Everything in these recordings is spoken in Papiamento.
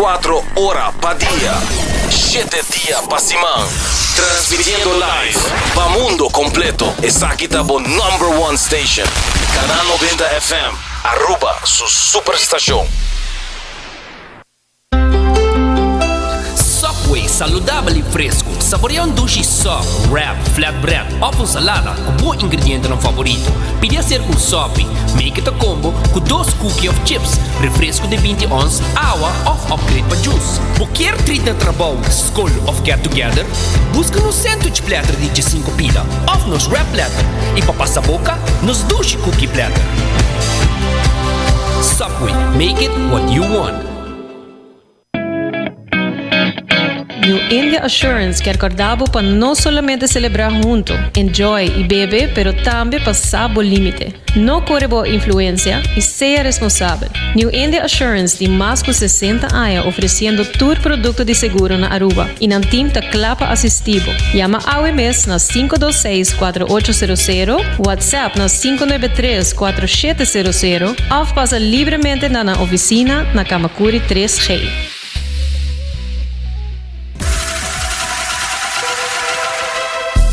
24 ora pa dia, shete dia pa siman. Transmitiendo live pa mundo completo. Esaki ta bo number one station. Canal 90 FM, Aruba su superstacion. Subway, saludabel y fresco. Saborea un dushi sub, wrap, flatbread of un salada cu bo ingredientenan favorito. Pidi acerca un sopi, make it a combo cu dos cookie of chips, refresco di binti ons, awa of upgrade pa juice. Bo kier treat na trabou, scol of get together? Busca nos sandwich platter di diesinco pida of nos wrap platter y pa pasa boca, nos dushi cookie platter. Subway, make it what you want. New India Assurance kier corda bo pa no solamente celebra hunto, enjoy y bebe pero tambe pa sa bo limite. No core bo influencia y sea responsabel. New India Assurance tin mas cu 60 aña ofreciendo tur producto di seguro na Aruba y nan team ta cla pa asisti bo. Yama awe mes na 526 4800, WhatsApp na 593 4700 of pasa libremente na nan oficina na Camacuri 3G.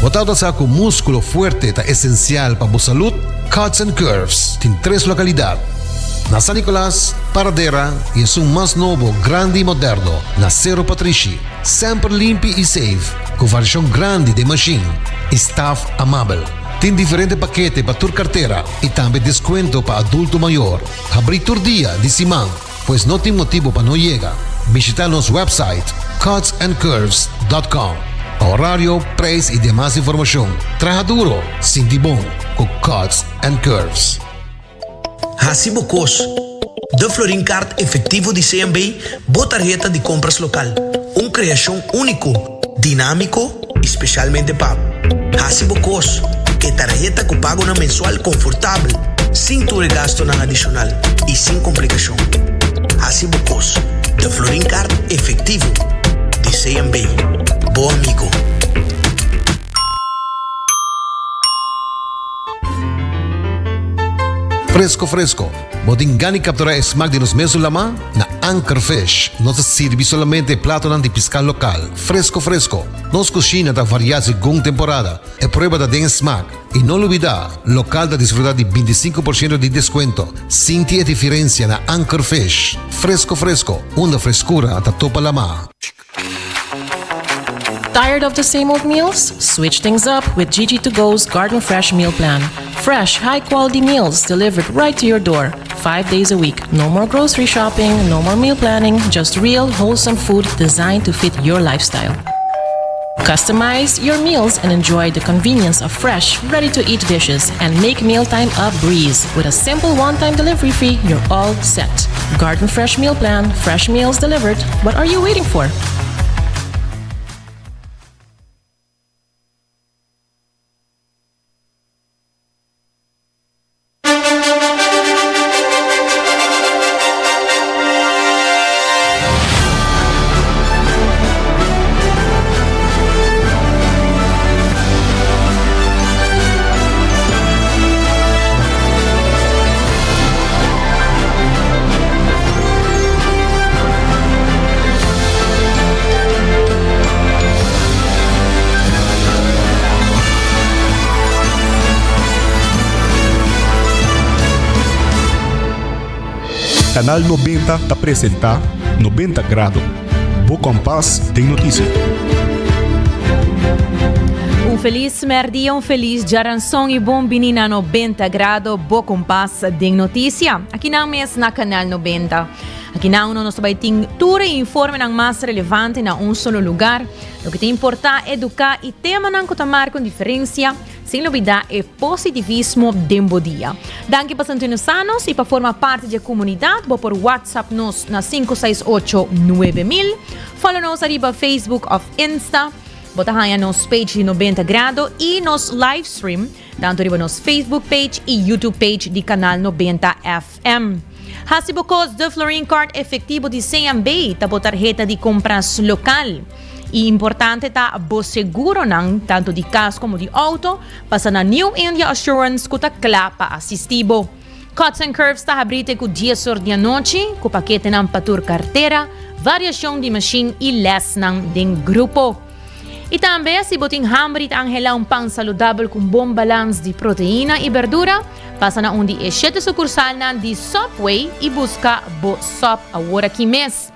Bo tabata sa cu musculo fuerte ta esencial pa bo salud? Cuts and Curves tin tres localidad, na San Nicolas, Paradera y esun mas nobo, grandi y moderno, na Cerro Patrishi. Semper limpi y safe, cu variacion grandi den machine y staff amabel. Tin diferente pakete pa tur cartera y tambe descuento pa adulto mayor. Habri tur dia di siman, pues no tin motibo pa no yega. Bishita nos website cutsandcurves.com pa horario, prijs y demas informacion. Traha duro, sinti bon cu Cuts and Curves. Hasi bo kos. De Florin Card Efectivo di CMB, bo tarheta di compras local. Un creacion unico, dinamico y specialmente pa bo. Hasi bo kos. E tarheta cu pagonan mensual confortabel, sin tur e gastonan adicional y sin complicacion. Hasi bo kos. De Florin Card Efectivo di CMB. Bo amigo. Fresco fresco, bo tin gana di captura e smaak di nos mesun lama? Na Anchor Fish nos ta sirbi solamente e platonan di pisca local, fresco fresco. Nos cushina ta varia segun temporada, e prueba ta den e smaak. Y no lubida, local ta disfruta di binticinco por ciento di descuento. Sinti e diferencia na Anchor Fish. Fresco fresco, unda frescura ta topa lama. Tired of the same old meals? Switch things up with Gigi to Go's Garden Fresh Meal Plan. Fresh, high quality meals delivered right to your door, five days a week. No more grocery shopping, no more meal planning, just real, wholesome food designed to fit your lifestyle. Customize your meals and enjoy the convenience of fresh, ready to eat dishes and make mealtime a breeze. With a simple one time delivery fee, you're all set. Garden Fresh Meal Plan, fresh meals delivered. What are you waiting for? Canal 90 ta presenta 90 Grado, bo kompas den notisia. Un felis merdia, un felis djaranson y bon bini na 90 Grado, bo kompas den notisia. Aki nan mes na Canal 90. Aki nan uno nos ta bai tin tur e informenan mas relevante na un solo lugar. Loke ta importa, educa y temanan cu ta marca un diferencia, sin lubida e positivismo den bo dia. Danki pa sintonisa nos y pa forma parti di e comunidad. Bo por WhatsApp nos na 568 9000. Follow nos ariba Facebook of Insta. Bo ta haña nos page di 90 Grado y nos livestream tanto riba nos Facebook page y YouTube page di Canal 90 FM. Hasi bo kos De Florin Card efectivo di CMB ta bo tarheta di compras local. Y importante ta bo seguronan tanto di cas como di auto pasa na New India Assurance cu ta cla pa asisti bo. Cuts and Curves ta habri te cu dies or di anochi cu paketenan pa tur cartera. Variashon di mashin i lèsnan den grupo. I tambe si bo tin hamber i ta anhelá un pan saludabel ku un bon balans di proteina i berdura, pasa na un di e shete sukursalnan di Subway i buska bo sub aworakí mes.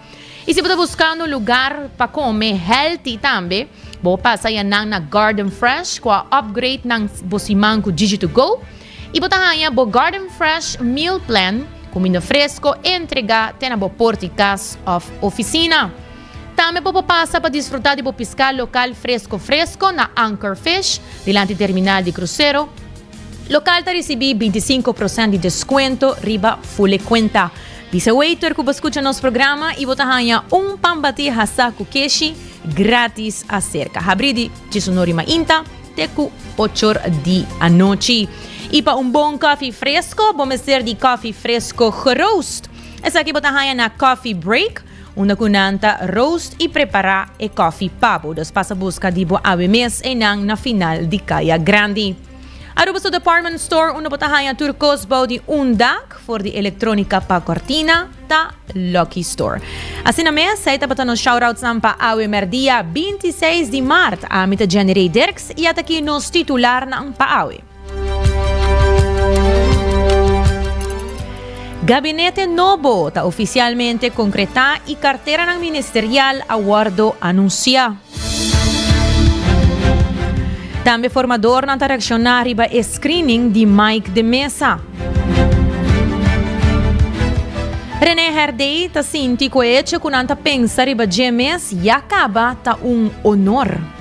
I si bo ta buskando un lugar pa kome healthy tambe, bo pasa yanan na Garden Fresh ku a upgrade nan bo siman ku Gigi to Go i bo ta haña bo Garden Fresh Meal Plan, kuminda fresko entregá te na bo port'i kas òf ofisina. Tambe bo por pasa pa disfrutá di bo piská lokal fresko fresko na Anchor Fish, dilanti terminal di krusero. Lokal ta risibí 25 prosènt di deskuento riba fule kuenta. Bisa waiter ku bo skucha nos programa i bo ta haña un pan batí hasá ku keshi grátis aserka. Habrí di diesunor i mainta te ku ochor di anochi. I pa un bon kòfi fresko bo mester di kòfi fresko geroost. Esaki bo ta haña na Coffee Break. Unda ku nan ta roast i prepará e kòfi pa bo. Dus pasa buska di bo awe mes einan na final di Kaya Grandi. Aruba su department store unda bo ta haña tur kos bou di un dak, for di elektronika pa kortina, ta Lucky Store. Asina mes, ei tabata nos shoutoutsnan pa awe mèrdia 26 di mart. Ami ta Jenny Rey Dirks i ataki nos titularnan pa awe. Gabinete nobo ta oficialmente concreta y carteranan ministerial a wordo anuncia. Tambe formadornan ta reacciona riba e screening di Mike de Meza. Rene Herdé ta sinti cu e hecho cu nan ta pensa riba dje mes ya caba ta un honor.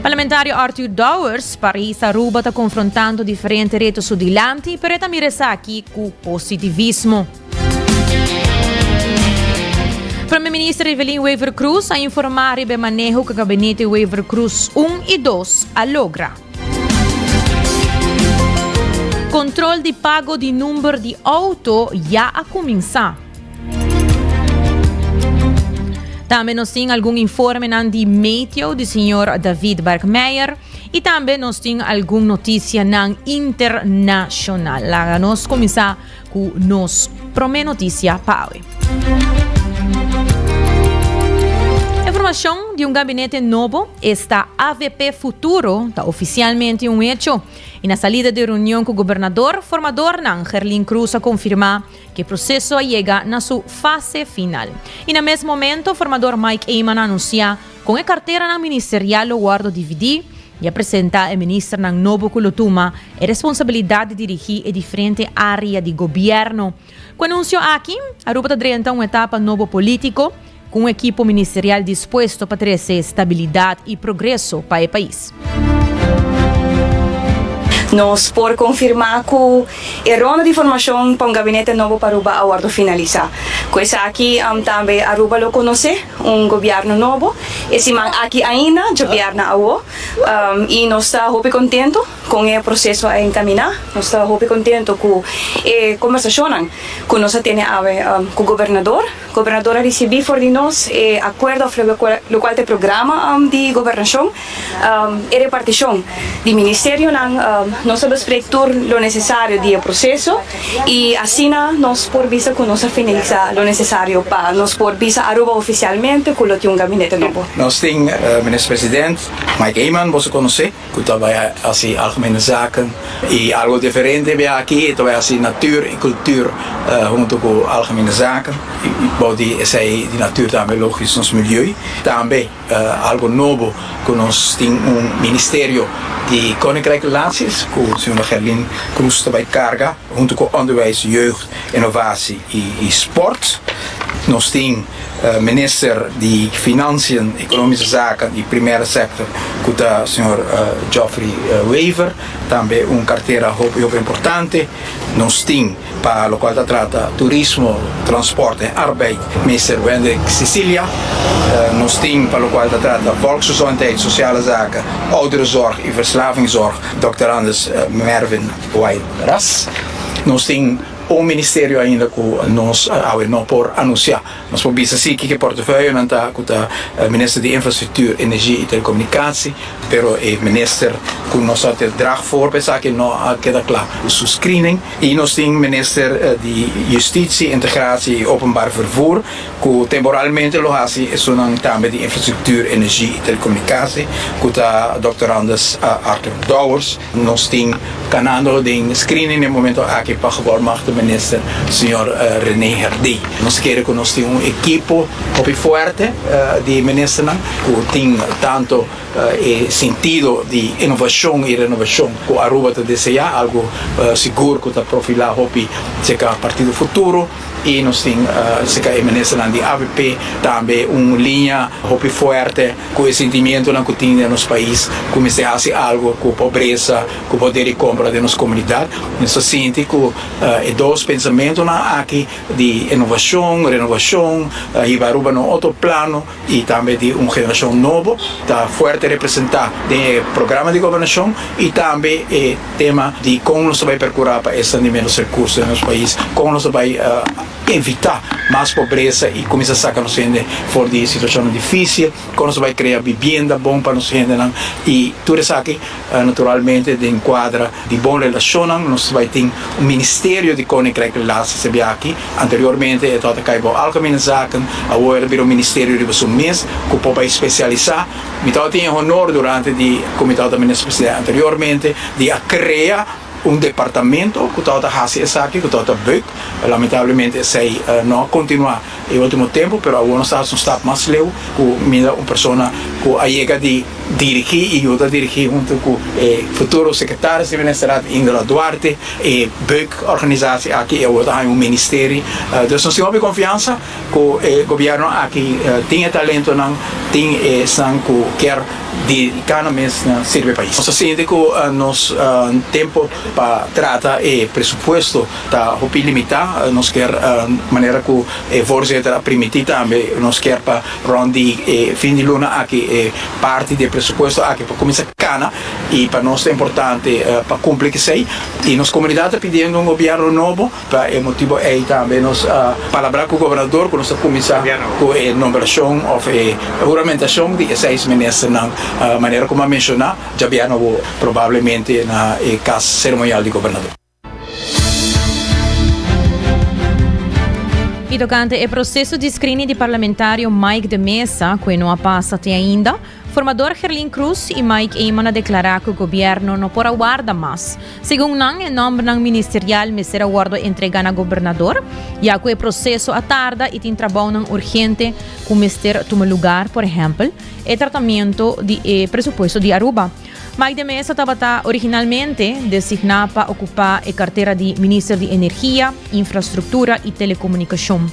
Parlamentario Arthur Dowers, Paris Aruba ta confrontando diferente reto su dilanti, pero e ta mira esaki cu positivismo. Prome Minister Evelyn Wever-Croes a informa riba e maneho cu Gabinete Wever-Croes 1 y 2 a logra. Control di pago di number di auto ya a cuminsa. Tambe nos tin algun informenan di meteo di señor David Barkmeijer y tambe nos tin algun noticianan internacional. Laga nos cuminsa cu nos prome noticia pa awe. E formacion di un gabinete nobo, esta avp Futuro, ta oficialmente un hecho. Y na salida di reunion cu gobernador, formadornan Gerlin Croes a confirma Ke proseso a yega na su fase final. I na mes momento formador Mike Eman a anunsiá kon e karteranan ministerial lo wòrdu dividí i a presentá e ministernan nobo ku lo tuma e responsabilidat di dirigí e diferente área di gobièrnu. Ku anunsio aki, Aruba ta drenta un etapa nobo polítiko ku un ekipo ministerial dispuesto pa trese stabilidat i progreso pa e pais. Nos por konfirmá ku e ronda di formashon pa un gabinete nobo pa Aruba a wòrdu finalisá. Ku esaki tambe Aruba lo konosé un gobièrnu nobo e siman aki ainda, djobièrna awo, i nos ta hopi kontentu kon e proseso a enkaminá. Nos ta hopi kontentu ku e kombersashonnan ku nos a tene awe ku gobernador. Gobernador a ricibi for di nos e acuerdo of locual ta e programa di gobernacion, e reparticion di ministerionan. Nos a bespreek tur lo necesario di e proceso y asina nos por bisa cu nos a finalisa lo necesario pa nos por bisa Aruba oficialmente cu lo tin un gabinete nobo. Nos tin Minister President Mike Eman, boso conoce. Ku ta bai hasi Algemene Zaken i algo diferente bia aki e ta bai hasi Natuur i Cultuur hunto ku Algemene Zaken i bou di esei di natuur tambe logis nos milieu. Tambe algo nobo ku nos tin un Ministerio di Koninkrijk Relaties ku señora Gerlien Croes ta bai karga hunto ku Onderwijs, Jeugd, Innovatie i Sport. Nos tin Minister di Financiën, Economische Zaken y Primaire Sector cu ta señor Geoffrey Wever, tambe un cartera hopi hopi importante. Nos tin pa locual ta trata Turismo, Transport en Arbeid, Minister Wendrick Cecilia. Nos tin pa locual ta trata Volksgezondheid, Sociale Zaken, Ouderenzorg y Verslavingszorg, Dr. Anders Mervin White Ras. Nos tin. un ministerio ainda ku nos awe no por anunsiá. Nos por bisa si kiko e portefeuillenan ta ku ta minister di Infrastructuur, Energie i Telecommunicatie, pero e minister ku nos a ter drag voor pa esaki no a keda kla ku su screening. I nos tin minister di Justitie, Integratie i Openbaar Vervoer ku temporalmente lo hasi esunnan tambe di Infrastructuur, Energie i Telecommunicatie ku ta Doctorandus Arthur Dowers. Nos tin kanando den screening den momento aki pa gevolmachtigde minister señor Rene Herdé. Nos kere ku nos tin un ekipo hopi fuerte di ministernan ku tin tanto e sentido di inovashon i renovashon ku Aruba ta deseá, algu sigur ku ta profilá hopi serka Partido Futuro. I nos tin serka e ministernan di avp tambe un liña hopi fuerte ku e sentimientonan ku tin den nos pais ku mester hasi algu ku pobresa, ku poder di kompra den nos komunidat. Nos ta sinti ku e dos pensamentonan aki di inovashon, renovashon, hiba Aruba na un otro plano i tambe di un generashon nobo ta fuerte representá den e programa di gobernashon i tambe e tema di kon nos ta bai perkurá pa esnan di menos rekurso den nos pais, kon nos ta bai evitá mas pobresa i kuminsá saka nos hende for di situashonnan difísil, kon nos ta bai krea bibienda bon pa nos hendenan i tur esaki naturalmente den kuadra di bon relashonnan. Nos ta bai tin un ministerio di Koninkrijk Relaties e biaha aki. Anteriormente e tabata kai bou Algemene Zaken, awor el a bira un ministerio riba su mes ku por bai spesialisá. Mi tabatin e honor durante di ku mi tabata minister presidente anteriormente di a krea un departamento ku tabata hasi esaki ku tabata Buik. Lamentablemente esei no a kontinuá e ultimo tempu, pero awor nos ta hasi un stap mas leu ku mira un persona ku a yega di dirigí i yuda dirigí huntu ku e futuro sekretaris di ministerat Ingela Duarte e Buik organisatie aki i awor ta haña un ministerie. Dus nos tin hopi konfiansa. Ku e gobièrnu aki tin e talentonan, tin esnan ku kier dediká nan mes na sirbi e pais. Nos ta sinti ku nos tempu pa trata e presupuesto ta hopi limitá. Nos kier, manera ku e voorzitter a primintí tambe, nos kier pa rònt di e fin di luna aki e parti di e presupuesto aki por kuminsá kana i pa nos ta importante pa kumpli ku esei. I nos komunidat ta pidiendo un gobièrnu nobo. Pa e motibo ei tambe nos a palabrá ku gobernador ku nos ta kuminsá ku e nombrashon òf e huramentashon di e seis ministernan, manera ku mi a menshoná djabièrnè awor, probablemente na e kas seremonial di gobernador. I tokante e proseso di screening di parlamentario Mike de Meza, ku e no a pasa te ainda, Formador Gerlin Cruz y Mike Eman a declara cu gobierno no por a warda mas. Segun nan, e nombernan ministerial mester a wordo entrega na gobernador, ya cu e proceso a tarda y tin trabounan urgente cu mester tuma lugar, por ehempel, e tratamento di e presupuesto di Aruba. Mike de Meza tabata originalmente designa pa ocupa e cartera di Minister di Energia, Infrastructura y Telecomunicacion.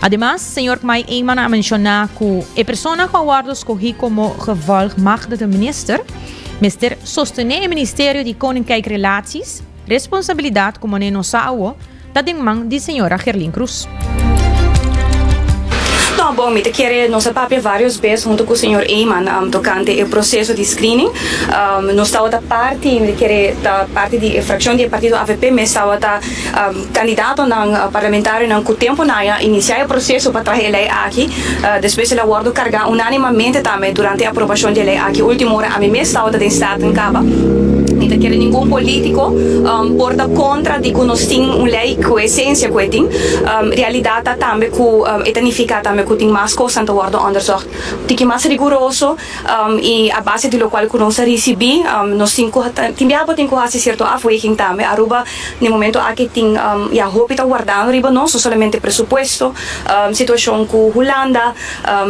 Ademas, señor Mike Eman a menciona cu e persona cu a wordo scogi como gevolgmachtigde minister mester sostene e Ministerio di Koninkrijk Relaties, responsabilidad cu mane no sa awo, ta den man di señora Gerlin Cruz. No, bon, mi ta kere nos a papia varios bes hunto cu señor Eman tocante e proceso di screening. Nos tabata parti, mi ta kere ta parti di e fraccion di e partido avp mes tabata Kandidatonan parlamentarionan ku tempunan a inisiá e proseso pa traha e lei aki. Despues el a wòrdu kargá unánimamente tambe durante e aprobashon di e lei aki. Último ora ami mes tabata den Staten kaba. Mi ta kere ningun polítiko por ta kontra di ku nos tin un lei ku e esensia ku e tin. Realidat ta tambe ku e ta nifiká tambe ku tin mas kosnan ta wòrdu ònderzocht tiki mas riguroso. I a base di lokual ku nos a risibí, nos tin ku tin biaha bo tin ku hasi sierto afweging tambe. Aruba den momento aki tin ya hopi ta wardando riba nos, no solamente presupuesto, situashon ku Hulanda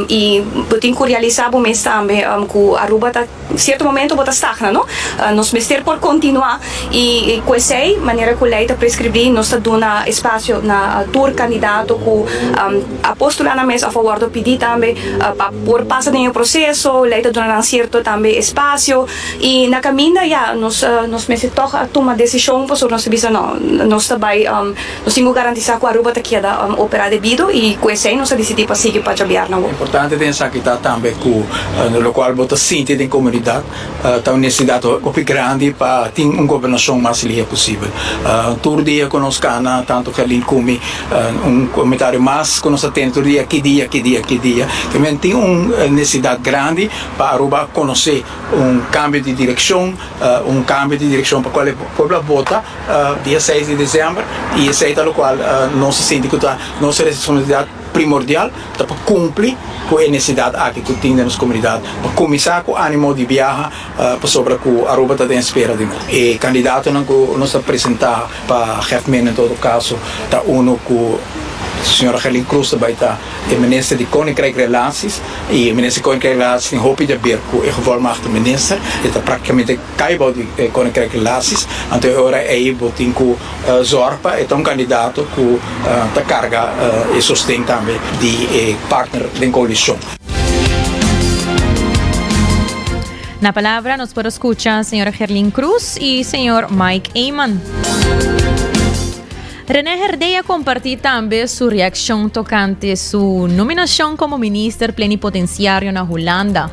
i bo tin ku realisá bo mes tambe ku Aruba ta sierto momento bo ta stagna no. Nos mester por kontinuá i ku esei manera ku lei ta preskribí nos ta duna espasio na tur kandidato ku a postulá nan mes òf. a wordo pidi tambe pa por pasa den e proceso, ley ta duna nan cierto tambe espacio y na caminda ya nos nos mester toch a tuma decision pasobra nos ta bisa no, nos ta bay nos tin cu garantisa cu Aruba ta keda opera debido y cu esey nos a dicidi pa sigui pa djabièrnè awor. Importante den esaki ta tambe cu locual bo ta sinti den comunidad Ta un nesesidat hopi grandi pa tin un gobernashon mas lihe posibel. Tur dia ku nos kana, tantu Gerlin ku mi, un komentario mas ku nos ta tene tur dia, ki dia, ki dia, ki dia. Te men tin un nesesidat grandi pa Aruba konosé un kambio di direkshon, un kambio di direkshon pa kual e pueblo a vota dia seis di desèmber i esei ta lokual nos ta sinti ku ta nos responsabilidat. Primordial ta pa cumpli cu e necesidad aki cu tin den nos comunidad pa cuminsa cu animo di biaha pasobra cu Aruba ta den espera di nos. E candidatonan cu nos ta presenta pa Gefmen en todo caso ta uno cu Señora Gerlin Cruz ta bay ta e minister di Koninkrijk Relaties y e minister di Koninkrijk Relaties tin hopi di haber cu e gevolmachtigde minister, e ta practicamente cay bao di Koninkrijk Relaties, anto e ora ey bo tin cu Zorg pa e ta un kandidato ku ta karga e sosten tambe di e partner den koalishon. Na palabra nos por a scucha señora Gerlin Cruz y señor Mike Eman. René Herdé a comparti tambe su reaccion tocante su nominacion como minister plenipotenciario na Hulanda.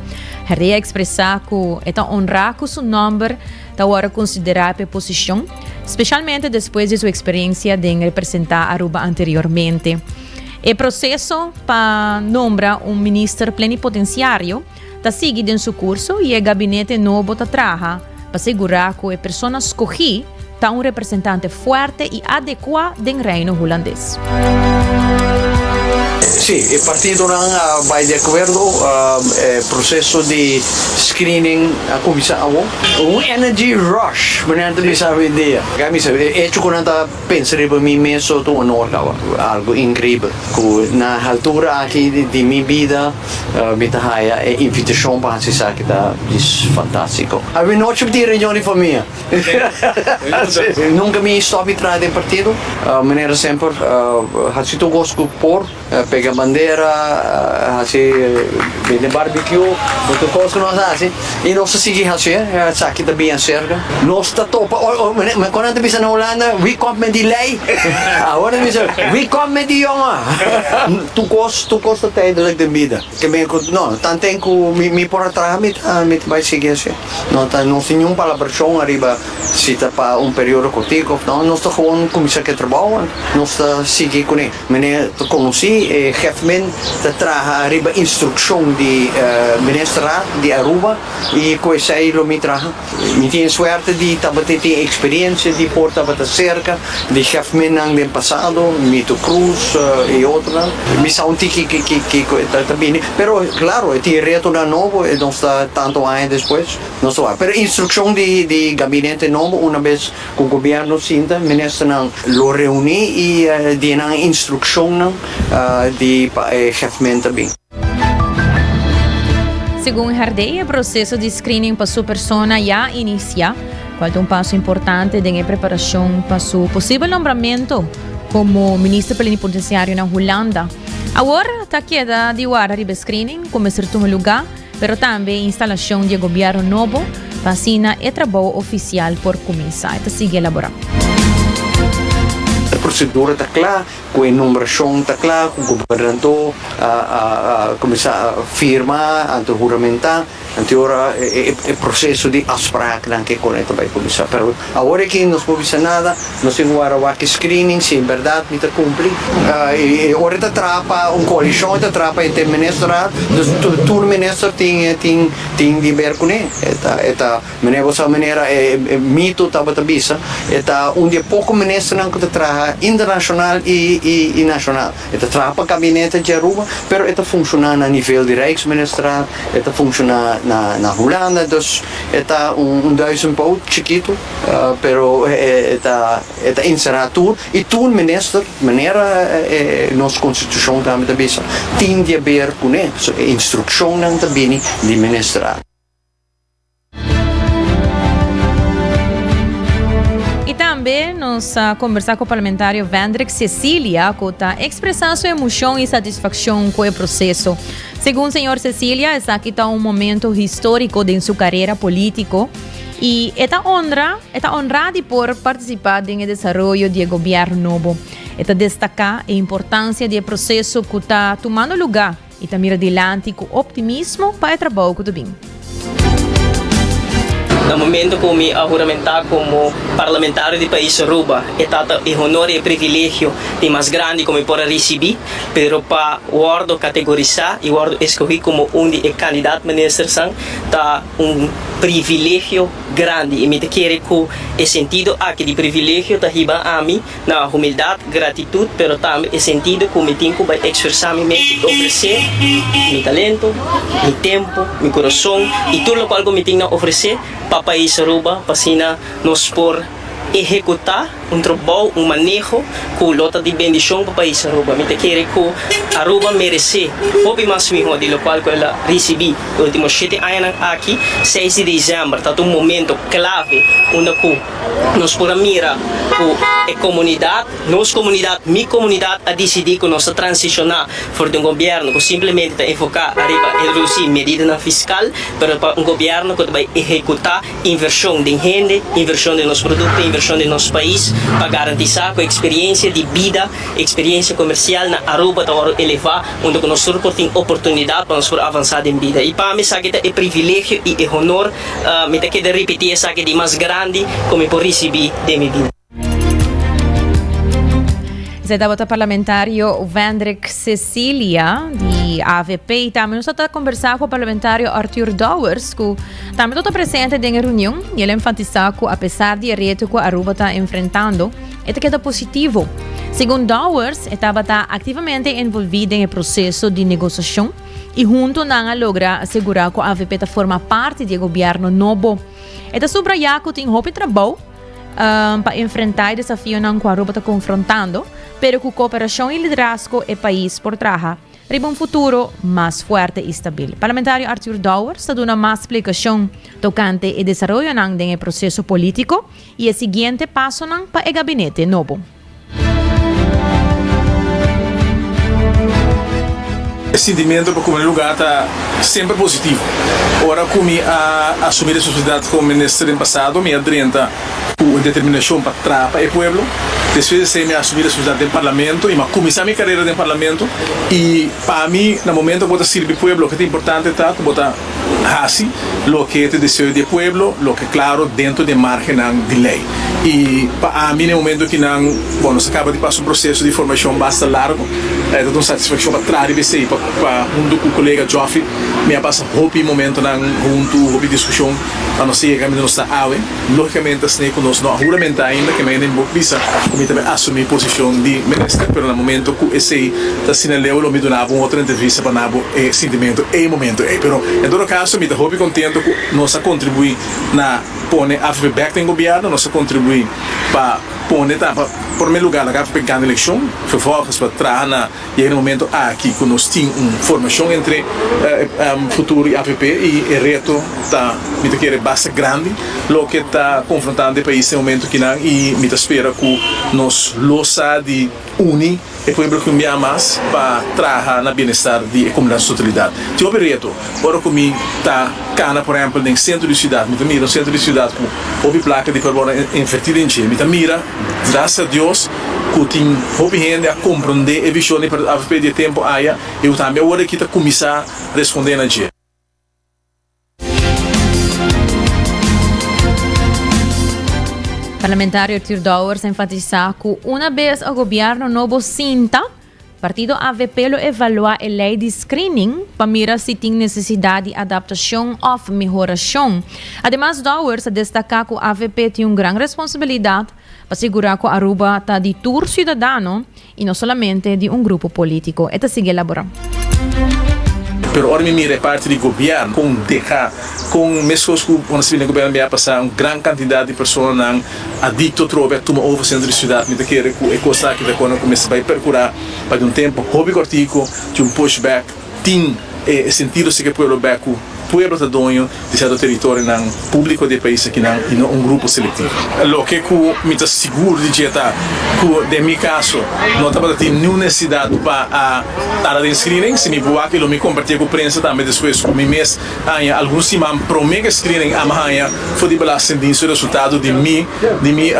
Herdé a expresa cu e ta honra cu su nomber ta wòrdu konsiderá pa e posishon, spesialmente despues di su eksperensia den representá Aruba anteriormente. E proseso pa nombra un minister plenipotensiario ta sigui den su kurso i e gabinete nobo ta traha pa segurá ku e persona skogí ta un representante fuerte i adekuá den Reino Hulandes. Sí, e partidonan a bai di akuerdo, e proseso di screening a kuminsá awor. Un energy rush, manera nan ta bisa awendia. Kaya mi sa, e echo ku nan ta pensa riba mi mes so ta un honor kaba, algu inkreibel. Ku na haltura aki di mi bida mi ta haya e invitashon pa hasi esaki ta djis fantástiko. Awenochi mi tin reunion di famia. Nunka mi stòp di traha den partido. Manera semper hasi tur kos ku por, pega bandera, hasi bende barbecue, tur kos ku nos a hasi i nos ta sigui hasié, esaki ta bien serka. Nos ta topa, kon nan ta bisa na Hulanda, wie komt met die lei? Awor nan ta bisa, wie komt met die jongen? Tur kos, tur kos ta tijdelijk den bida. Ke men ku no, tanten ku mi por a traha mi ta mi ta bai sigui hasi. No ta nos tin niun palabrashon ariba si ta pa un periodo kortiku of no. Nos ta gewoon kuminsá ku e trabou, nos ta sigui kuné. Meneer ta konosí, e Hefmen ta traha ariba instrukshon di Ministerraad di Aruba i ku esei lo mi traha. Mi tin e suerte di tabata tin experiencia di por tabata cerca di chefmennan den pasado, Mito Cruz y otronan. Mi sa un tiki kico e ta bini, pero claro e tin retonan nobo e nos ta tanto aña despues nos ta wak. Pero instruccion di gabinete nobo una bes cu gobierno sinta, ministernan lo reuni y di nan instruccionnan di pa e chefmen ta bin. Segun Herdé, e proseso di screening pa su persona ya a inicia, cual ta un paso importante den e preparacion pa su posibel nombramiento como minister plenipotenciario na Hulanda. Awor ta keda di warda riba e screening cu mester tuma luga, pero tambe e instalacion di e gobierno nobo pa asina e trabou oficial por cuminsa. E ta sigui elabora. E procedura ta cla, Ku e nombrashon ta kla, ku gobernadó a kuminsá firma, anto huramentá, anto e ora e proseso di afspraknan ke kon e ta bai kuminsá. Pero awor aki nos por bisa nada, nos tin ku wara wak e screening si en bèrdat mi ta kumpli. E ora e ta traha pa un koalishon, e ta traha pa henter ministerraad, dus tur minister tin tin di ber kuné. E ta. Meneer bo sa manera e mito tabata bisa, e ta un di e poko ministernan ku ta traha internashonal i nashonal. E ta traha pa gabinete di Aruba, pero e ta funshoná na nivel di Rijksministerraad, e ta funshoná na Hulanda, dus e ta un duizendpoot chikitu, pero e ta e ta enserá tur i tur minister, manera nos konstitushon tambe ta bisa, tin di haber kuné. So e instrukshonnan ta bini di ministerraad. I tambe nos. nos a kombersá ku parlamentario Vendrik Cecilia ku ta ekspresá su emoshon i satisfakshon ku e proseso. Segun señor Cecilia esaki ta un momento históriko den su karera polítiko i e ta honra e ta honrá di por partisipá den e desaroyo di e gobièrnu nobo. E ta destaká e importansia di e proseso ku ta tumando lugá I ta mira dilanti ku optimismo pa e trabou ku ta bin. Na momento ku mi a huramentá komo parlamentario di pais Aruba, e tata e honor i e privilegio di mas grandi ku mi por a risibí, pero pa wòrdu kategorisá i wòrdu eskohí komo un di e kandidat ministersnan ta un privilegio grandi i mi ta kere ku e sentido aki di privilegio ta hiba ami Na humildat, gratitut, pero tambe e sentido ku mi tin ku bai ekspresá mi mes i ofresé mi talento, mi tempu, mi kurason i tur lokual ku mi tin na ofresé pa pais Aruba pa asina nos por ehekutá un trabou, un maneho ku lo ta di bendishon pa pais Aruba. Mi ta kere ku Aruba meresé hopi mas mihó di lokual ku el a risibí e último shete añanan aki. Seis di desèmber ta un momento klave unda ku. Nos por a mira ku e komunidat, nos komunidat, mi komunidat a disidí ku nos ta transishoná for di un gobièrnu ku simplemente ta enfoká ariba redusí medidanan fiskal, pero pa un gobièrnu ku ta bai ehekutá invershon den hende, invershon den nos produkto, invershon den nos pais pa garantisá ku eksperiensia di bida, eksperiensia komersial na Aruba ta wòrdu elevá unda ku nos tur por tin oportunidat pa nos por avansá den bida. I pa mi esaki ta e privilegio i e honor. Mi ta keda ripití esaki di mas grandi ku mi por risibí den mi bida. Esei tabata parlamentario Wendrick Cecilia di avp. I tambe nos ta kombersá ku parlamentario Arthur Dowers ku tambe tabata presente den e reunion i el a enfatisá ku apesar di e reto ku Aruba ta enfrentando e ta keda positivo. Segun Dowers e tabata aktivamente envolví den e proseso di negosiashon. I hunto nan a logra asegurá ku avp ta forma parti di e gobièrnu nobo. E ta subrayá ku tin hopi trabou pa enfrentá e desafionan ku Aruba ta konfrontando, pero ku kooperashon i liderazgo e pais por traha riba un futuro mas fuerte i stabil. Parlamentario Arthur Dowers ta duna mas splikashon tokante e desaroyonan den e proseso polítiko i e siguiente pasonan pa e gabinete nobo. E sintimento pa cume lugar ta semper positivo. Ora cu mi a asumi responsabilidad como minister den pasado, mi a drenta cu un determinacion pa traha pa e pueblo. Despues di esey mi a asumi responsabilidad den parlamento y mi a cuminsa mi carera den parlamento. Y pa mi, na momento cu bo ta sirbi pueblo, loke ta importante ta cu bo ta Hasi loke ta e deseo di e pueblo, loke klaro dentro di e margennan di lei. I pa ami na e momento ki nan, bon, nos a kaba di pasa un proseso di formashon basta largo, e ta un satisfakshon pa traha riba esei, pa pa huntu ku kolega Geoffrey mi a pasa hopi momentonan huntu, hopi diskushon pa nos yega kaminda nos ta awe. Lógikamente asina ku nos no a huramentá ainda, ke manera mi por bisa ku mi ta bai asumí posishon di minister, pero na momento ku esei ta asina leu lo mi duna bo un otro entrevista pa na bo e sintimentu ei momento ei. Pero en todo kaso mi ta hopi kontento ku nos a kontribuí na pone avp bèk den gobièrnu, nos a kontribuí pa pone ta pa promé lugá laga avp gana elekshon, vervolgens pa traha na Yega na momento aki ku nos tin un formashon entre Futuro i avp i e reto ta, mi ta kere, basta grandi loke ta konfrontando e pais den momento kinan i mi ta spera ku nos lo sa di uni e pueblo ku un bia mas pa traha na bienestar di e komunidat su totalidat. Tin hopi reto ora ku mi ta kana por ehèmpel den sentro di siudat, mi ta mira un sentro di siudat ku hopi plaka di por wòrdu invertí den dje, mi ta mira. Gracias a Dios cu tin hopi hende a comprende e vision di partido avp di e tempo aya y cu tambe awor aki ta cuminsa responde na dje. Parlamentario Arthur Dowers a enfatisa cu una bes a gobierno nobo sinta, Partido avp lo evaluá e lei di screening pa mira si tin nesesidat di adaptashon òf mehorashon. Ademas Dowers a destaká ku avp tin un gran responsabilidat pa sigurá ku Aruba ta di tur siudadano i no solamente di un grupo polítiko. E ta sigui elaborá. Pero ora mi mira e parti di gobièrnu kon deha, kon meskos ku ora si bini gobièrnu mi a pasa un gran kantidat di personanan Adicto trobe a tuma over centro di ciudad. Mi ta kere cu e cos aki ta con cu mester bay percura pa di un tempo hopi cortico tin un push back, tin e sentido si ke pueblo bek cu pueblo ta doño di sierto teritorionan públiko di e pais akinan i no un grupo selektivo. Loke ku mi ta sigur di dje ta ku den mi kaso no tabata tin niun nesesidat pa a tarda den screening. Si mi por wak i lo mi kompartié ku prensa tambe despues ku mi mes haña algun siman promé ku e screening a mi haña for di Belastingdienst su resultado di mi di mi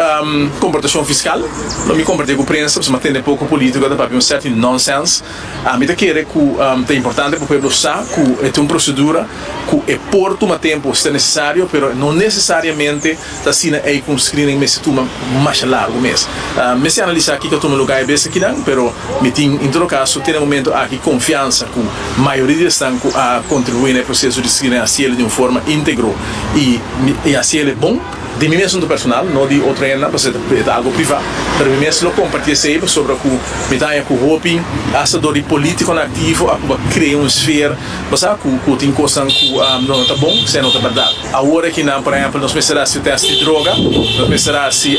komportashon fiskal. Lo mi kompartié ku prensa pasobra mi a tende poko polítiko ta papia un sèrt di nònsèns. Ami ta kere ku ta importante pa pueblo sa ku e ta un prosedura ku e por tuma tempu si ta nesesario, pero no nesesariamente ta asina ei ku un screening mester tuma masha largu mes. Mester analisá kiko a tuma lugá e bes akinan, pero mi tin en todo kaso te na e momento aki konfiansa ku mayoria di esnan ku a kontribuí na e proseso di screening a hasiel di un forma íntegro i hasiel e bon. Di mi mes asuntu personal, no di otro hendenan, pasobra e ta algo privá, pero mi mes lo kompartí esei pasobra ku mi ta haña ku hopi asta dor di polítikonan aktivo a kuba krea un sfer, bo sa, ku ku tin kosnan ku no ta bon, esei no ta bèrdat. Awor akinan, por ehèmpel, nos mester hasi tèst di droga, nos mester hasi,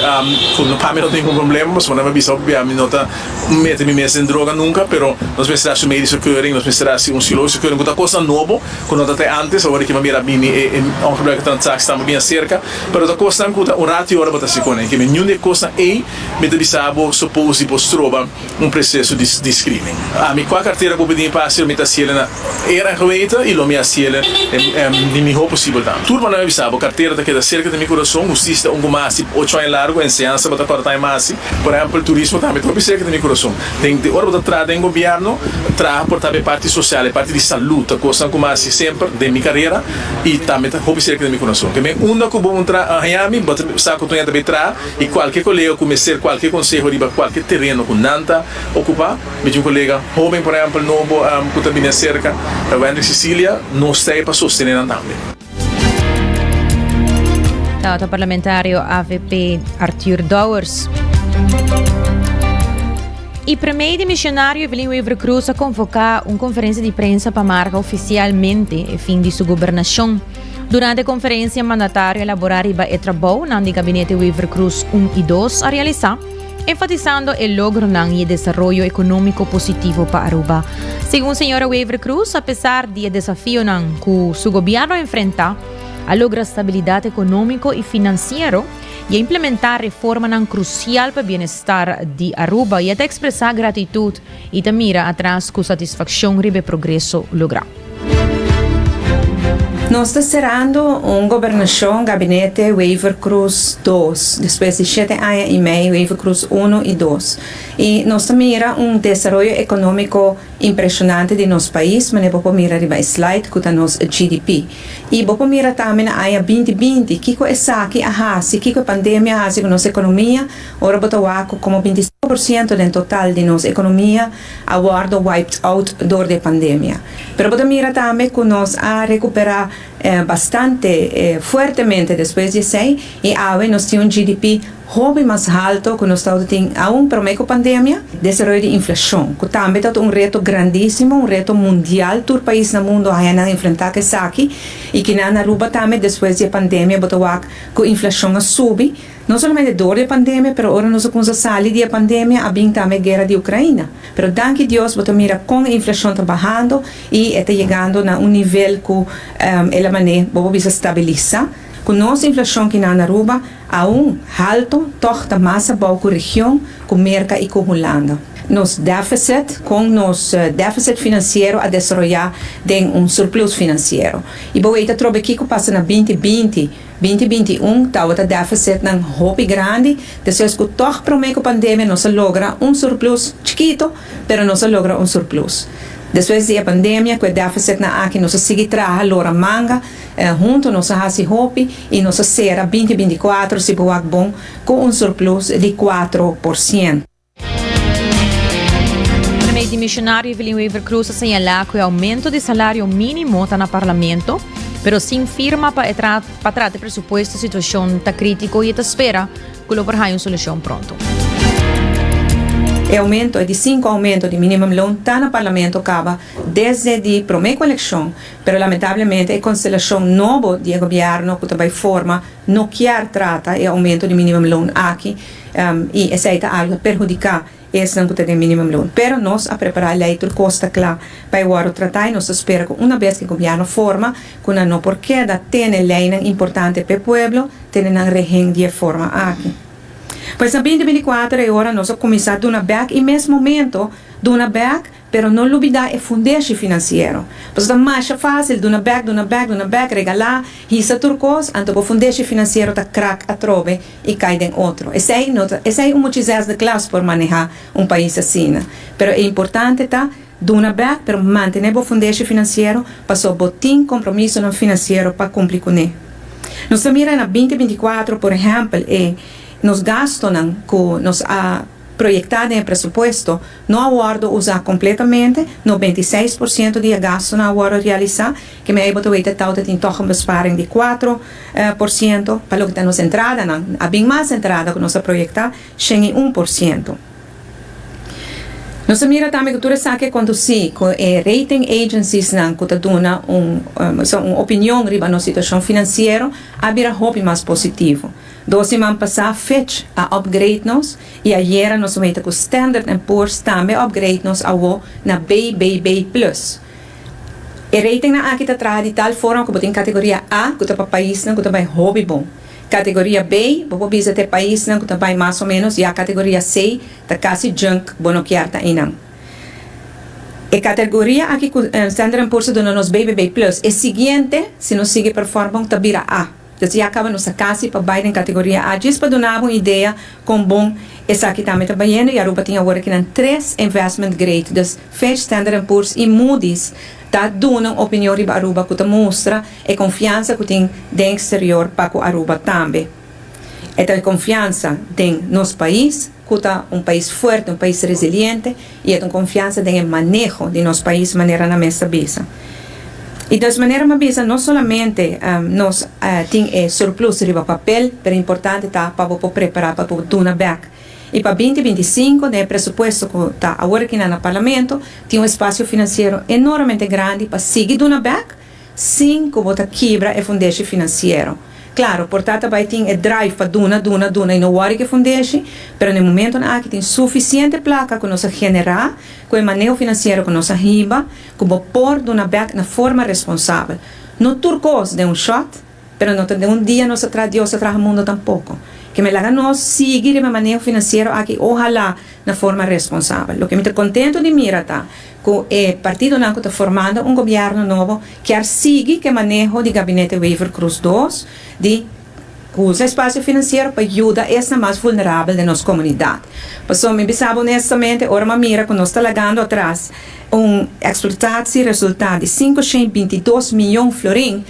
ku pa mi no tin ningun problema, pasobra nan a bisa hopi bia mi no ta mete mi mes den droga nunka, pero nos mester hasi un medische keuring, nos mester hasi un psikologische keuring, ku ta kosnan nobo. Ku no ta te antes, awor ki mira bini e ongebruikte transactie ta bien acerca, pero ta kosnan ku ta un rato i ora bo ta hasi kone. Ke niun di e kosnan ei mi ta bisa bo suppose di bo stroba un proceso di di screening. Ami kua kartera ku bo pidi mi pa hasi lo mi ta hasiel na eer en geweten i lo mi hasiel di miho posibel tambe. Tur manera mi bisa bo kartera ta keda serka di mi kurason, hustisia ta un ku mi a hasi ocho aña largu, enseñansa bo ta kòrda tambe mi a hasi, por ehempel turismo tambe ta hopi serka di mi kurason. Den di ora bo ta traha den gobierno, traha por ta e parti social, e parti di salud ta cosnan cu mi a haci semper den mi carera y tambe ta hopi cerca di mi corazon. Ke men unda cu bo un tra haña mi, bo ta sa cu Toña ta bay traha y cualke colega cu mester cualke conseho riba cualke tereno cu nan ta ocupa, mi tin un colega hoben por ehempel nobo cu ta bini acerca, Wendrick Cecilia, nos ta ey pa sostene nan tambe. Tabata parlamentario avp Arthur Dowers. Y premier dimisionario Evelyn Wever-Croes a convoca un conferencia di prensa pa marca oficialmente e fin di su gobernacion. Durante e conferencia mandatario a elabora riba e trabounan di gabinete Wever-Croes 1 y 2 a realisa. enfatisando e logronan y e desaroyo economico positivo pa Aruba. Segun señora Wever-Croes, a pesar di e desafionan cu su gobierno a enfrenta, a logra stabilidad economico y financiero y a implementa reformanan crucial pa bienestar di Aruba y a ta expresa gratitud y ta mira atras cu satisfaccion riba e progreso logra. Nos ta serando un gobernacion gabinete Wever-Croes dos, despues di shete aña y mei Wever-Croes uno y dos. Y nos ta mira un desaroyo economico impresionante di nos pais, manera bo por mira riba e slide cu ta nos GDP. Y bo por mira tambe na aña binti binti kico esaki a haci, kico e pandemia a haci cu nos economia, ora bo ta wak cu como binticinco por ciento den total di nos economia a wordo wiped out door di e pandemia. Pero bo ta mira tambe cu nos a recupera bastante fuertemente despues di esey y awe nos tin un GDP hopi mas halto cu nos tawata tin aun prome cu pandemia. Desaroyo di inflacion, cu tambe tawata un reto grandisimo, un reto mundial, tur pais na mundo a haya nan enfrenta cu esaki y kinan na Aruba tambe despues di e pandemia bo ta wak cu inflacion a subi. No solamente door di e pandemia, pero ora nos a cunsa sali di e pandemia a bin tambe e guera di Ucraina. Pero danki Dios bo ta mira con e inflacion ta bahando y e ta yegando na un nivel cu el a mane, bo por bisa stabilisa. Cu nos inflacion ki na Aruba aun halto, toch ta mas abou cu region, cu Merca y cu Hulanda. Nos deficit, con nos deficit financiero a desaroya den un surplus financiero. Y bo weta trobe kico pasa na binti binti. Binti 21 tabata deficitnan hopi grandi, despues cu toch prome cu pandemia nos a logra un surplus chikito, pero nos a logra un surplus. Despues di e pandemia cu e deficitnan aki nos a sigui traha lora manga, hunto nos a haci hopi y nos a cera binti 24 si bo wak bon cu un surplus di 4%. Premier dimisionario Evelyn Wever-Croes a señala cu e aumento di salario minimo ta na Parlamento, pero sin firma pa e tra pa trata e presupuesto situacion ta critico y e ta spera cu lo por haya un solucion pronto. E aumento, e di sinku aumento di minimumloon ta na Parlamento kaba desde di prome ku elekshon, pero lamentablemente e konstelashon nobo di e gobièrnu ku ta bai forma no kier trata e aumento di minimumloon aki i esei ta algu ta perhudiká esnan ku ta den minimumloon. Pero nos a prepará e lei tur kos ta kla pa e wòrdu tratá i nos ta spera ku una bes ku e gobièrnu forma ku nan no por keda tene leinan importante p'e pueblo tene nan rehen di e forma aki. Pues na 2024 e ora nos a kuminsá duna bèk i mes momento duna bèk pero no lubidá e fundeshi finansiero. Pasobra ta masha fásil duna bèk, duna bèk, duna bèk, regalá, hisa tur kos, anto bo fundeshi finansiero ta krak atrobe i kai den otro. Esei no ta, esei un muchi zesde klas por manehá un pais asina. Pero e importante ta duna bèk pero mantené bo fundeshi finansiero pasobra bo tin kompromisonan finansiero pa kumpli kuné. Nos ta mira na 2024 por ehèmpel e nos gastonan ku nos a proyektá den e presupuesto no a wòrdu usá kompletamente, 96% di e gastonan a wòrdu realisá, ke mei bo ta weta tau ta tin tòg un besparing di 4% pa loke ta nos entradanan. A bin mas entrada ku nos a proyektá, 101%. Nos a mira tambe ku tur esaki a kondusí ku e rating agenciesnan ku ta duna un un opinion riba nos situashon finansiero a bira hopi mas positivo. Dos siman pasá Fitch a upgrade nos i ayera nos a weta ku Standard and Poor's tambe a upgrade nos awo na BBB plus. E ratingnan aki ta traha di tal forma ku bo tin kategoria A ku ta pa paisnan ku ta bai hopi bon. Kategoria B, bo por bisa ta e paisnan ku ta bai mas o ménos, ya kategoria C ta kasi junk, bo no kier ta einan. E kategoria aki ku Standard and Poor's a duna nos BBB plus, e siguiente, si nos sigui perform bon, ta bira A. Dus ya kaba nos ta kasi pa bai den kategoria A. Djis pa duna bo un idea kon bon esaki tambe ta bayendo, i Aruba tin awor akinan tres investment grade, dus Fitch, Standard and Poor's i Moody's ta duna un opinion riba Aruba ku ta mustra E konfiansa ku tin den eksterior pa ku Aruba tambe. E ta e konfiansa den nos pais, ku ta un pais fuerte, un pais resiliente, i e ta un konfiansa den e maneho di nos pais manera nan mes ta bisa. I dus manera mi a bisa no solamente nos tin e surplus riba papel, pero importante ta pa bo por prepara pa bo duna bek. I pa 2025 den e presupuesto ku ta awor akinan na Parlamento tin un espasio finansiero enormemente grandi pa sigui duna bek, sin ku bo ta kibra e fundeshi finansiero. Klaro, por ta ta bai tin e drive pa duna, duna, duna i no wòri ku e fundeshi, pero na e momentonan aki tin sufisiente plaka ku nos a generá ku e maneho finansiero ku nos a hiba ku bo por duna bèk na forma responsabel. No tur kos den un shòt, Pero no ta den un dia nos a traha Dios a traha mundo tampoco. Ke me laga nos sigui riba e maneho financiero aki ohala na forma responsabel. Loke mi ta contento di mira ta cu e partidonan cu ta formando un gobierno nobo kier sigui ke maneho di Gabinete Wever-Croes dos di usa espacio financiero pa yuda esnan mas vulnerabel den nos comunidad. Pasobra mi bisa bo honestamente ora mi a mira cu nos ta lagando atras un explotatie resulta di 522 miyon florin,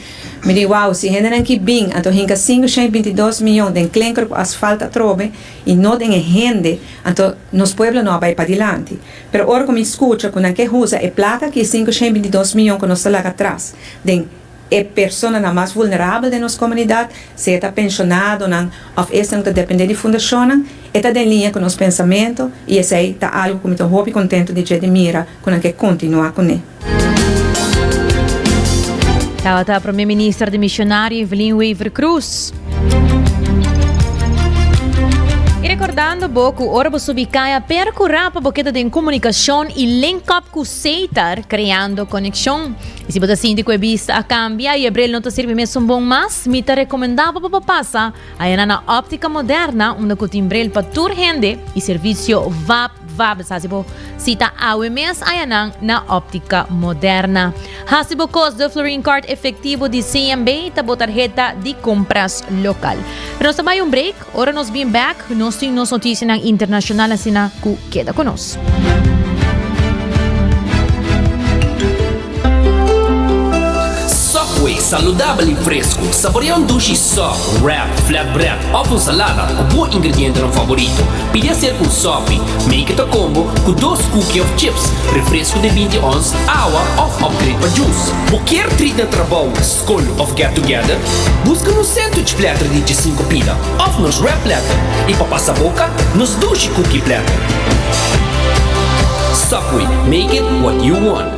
Mi di, Wow, si hendenan ki bin, anto hinka 522 miyon den klinker ku asfalt atrobe i no den e hende, anto nos pueblo no a bai padilanti. Pero ora ku mi skucha ku nan ke huza e plaka ki e 522 miyon ku nos ta laga atras den e personanan mas vulnerabel den nos komunidat, sea ta penshonadonan òf esnan ku ta dependé di fundashonnan, e ta den liña ku nos pensamentu i esei ta algu ku mi ta hopi kontentu di dje di mira ku nan ke kontinuá kuné. Tabata Prome Minister demisionario Evelyn Wever-Croes. Y recordando bo cu ora bo subi caya percura pa bo keda den comunicacion y link up cu Setar creando conexion. Y si bo ta sinti cu e bista a cambia y e bril no ta sirbi mesun bon mas, mi ta recomenda bo pa bo pasa ayana na Optica Moderna unda cu tin bril pa tur hende y servicio vap. Vab hasi bo sita awe mes ayanan na Optica Moderna. Hasi bo kos de Florin Card efectivo di CMB ta bo tarheta di compras local. Pero nos ta bai un break, ora nos bin back nos tin nos noticianan internacional asina cu keda cu nos. Subway, saludabel y fresco. Saborea un dushi sub, wrap, flatbread of un salada cu bo ingredientenan favorito. Pidi hacer un sopi, make it a combo cu dos cookie of chips, refresco di 20 ons, awa of upgrade pa juice. Bo kier treat na trabou, scol of get together? Busca nos sandwich platter di 15 pida of nos wrap platter y pa pasa boca, nos dushi cookie platter. Subway, make it what you want.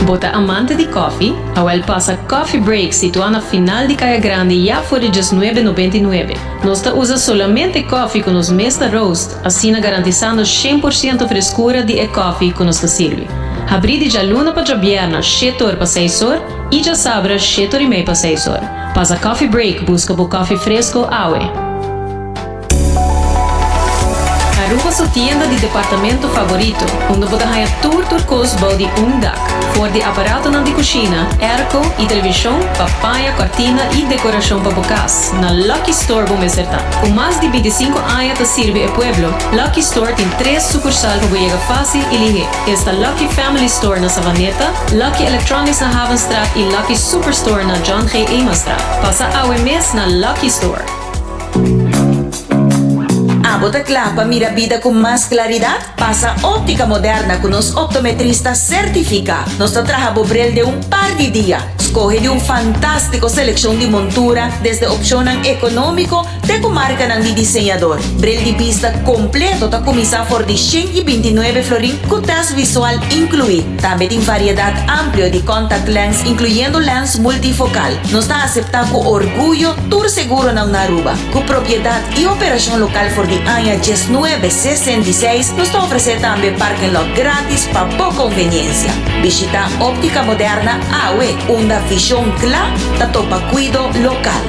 Bo ta amante di koffie? Awel pasa Coffee Break situá na final di Kaya Grandi ya for di diesnuebe nobenta i nuebe. Nos ta usa solamente koffie ku nos mes ta roast, asina garantisando shen por siento freskura di e koffie ku nos ta sirbi. Habrí di djaluna pa djabièrna shete or pa seis or i djasabra shete or i mei pa seis or. Pasa Coffee Break buska bo koffie fresko awe. Aruba su tienda di departamento favorito, unda bo ta haña tur tur kos bou di un dak. For di aparatonan di kushina, airco i televishon pa paña, kòrtina i dekorashon pa bo kas, na Lucky Store bo mester ta. Ku mas di bintisinku aña ta sirbi e pueblo, Lucky Store tin tres sukursal pa bo yega fásil i lihé. Esta Lucky Family Store na Savaneta, Lucky Electronics na Havenstraat i Lucky Superstore na John G. Emanstraat. Pasa awe mes na Lucky Store. Abo ta kla pa mira bida ku mas klaridat? Pasa Óptica Moderna ku nos optometrista sertifiká. Nos ta traha bo bril den un par di dia. Skohe di un fantástiko selekshon di montura, desde opshonnan ekonómiko te ku markanan di diseñador. Bril di bista kompleto ta kuminsá for di 129 florin ku tèst visual inkluí. Tambe tin variedat amplio di contact lens inkluyendo lens multifokal. Nos ta aseptá ku orguyo tur seguronan na Aruba. Ku propiedat i operashon lokal for di aña diesnuebe sesenta i seis, nos ta ofresé tambe parking lot gratis pa bo konveniensia. Bishitá Óptica Moderna awe, unda vishon kla ta topa kuido lokal.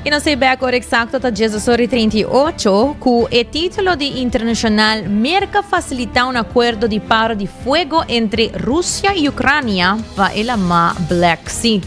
Y nos ta bek ora exacto ta diesdos ora y 38 cu e titulo di Internacional Merca facilita un acuerdo di paro di fuego entre Rusia y Ucrania pa e lama Black Sea.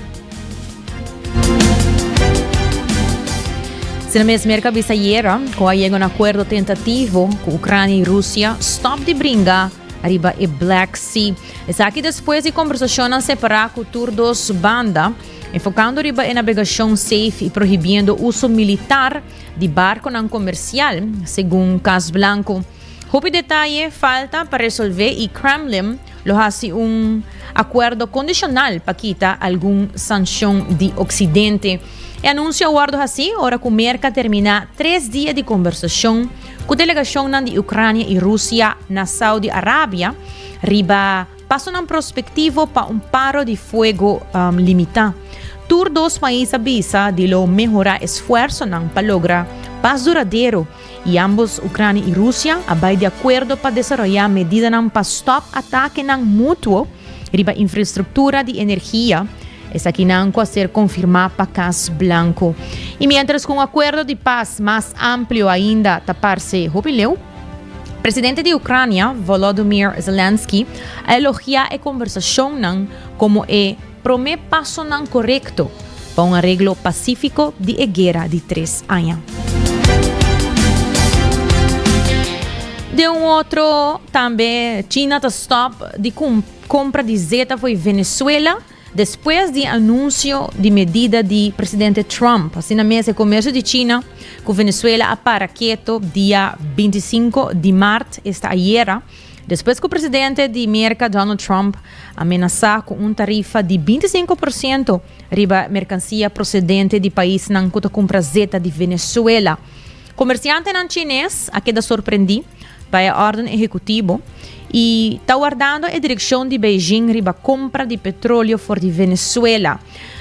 Sina mes Merca bisa ayera cu a yega un acuerdo tentativo cu Ucrania y Rusia stop di bringa ariba e Black Sea. Esaki despues di conversacionnan separa cu tur dos banda, enfocando riba e navegacion safe y prohibiendo uso militar di barconan comercial, segun Cas Blanco. Hopi detaye falta pa resolve y Kremlin lo haci un acuerdo condicional pa kita algun sancion di Occidente. E anuncio a wordo haci ora cu Merca termina tres dia di conversacion cu delegacionnan di Ucrania y Rusia na Saudi Arabia riba pasonan prospectivo pa un paro di fuego limita. Tur dos pais a bisa di lo mehora esfuerzonan pa logra pas duradero. I ambos Ucrania i Rusia a bai di akuerdo pa desaroyá medidanan pa stòp atakenan mutuo riba infrastruktura di energia, esakinan ku a ser konfirmá pa Kas Blanku. I miéntras ku un akuerdo di pas mas amplio ainda ta parse hopi leu, presidente di Ucrania, Volodymyr Zelensky, a elogiá e kombersashonnan komo e Promé pasonan korekto pa un areglo pasífiko di e guera di tres aña. Den un otro tambe China ta stòp di kompra di zeta fo'i Venezuela despues di anunsio di medida di presidente Trump. Asina mes e komersio di China ku Venezuela a para keto dia 25 di mart, esta ayera. Despues ku presidente di Merka Donald Trump a menasá ku un tarifa di 25 por siento riba merkansia prosedente di paisnan ku ta kumpra zeta di Venezuela. Komersiantenan chines a keda sorprendí pa e órden ehekutivo i ta wardando e direkshon di Beijing riba kompra di petroleo for di Venezuela.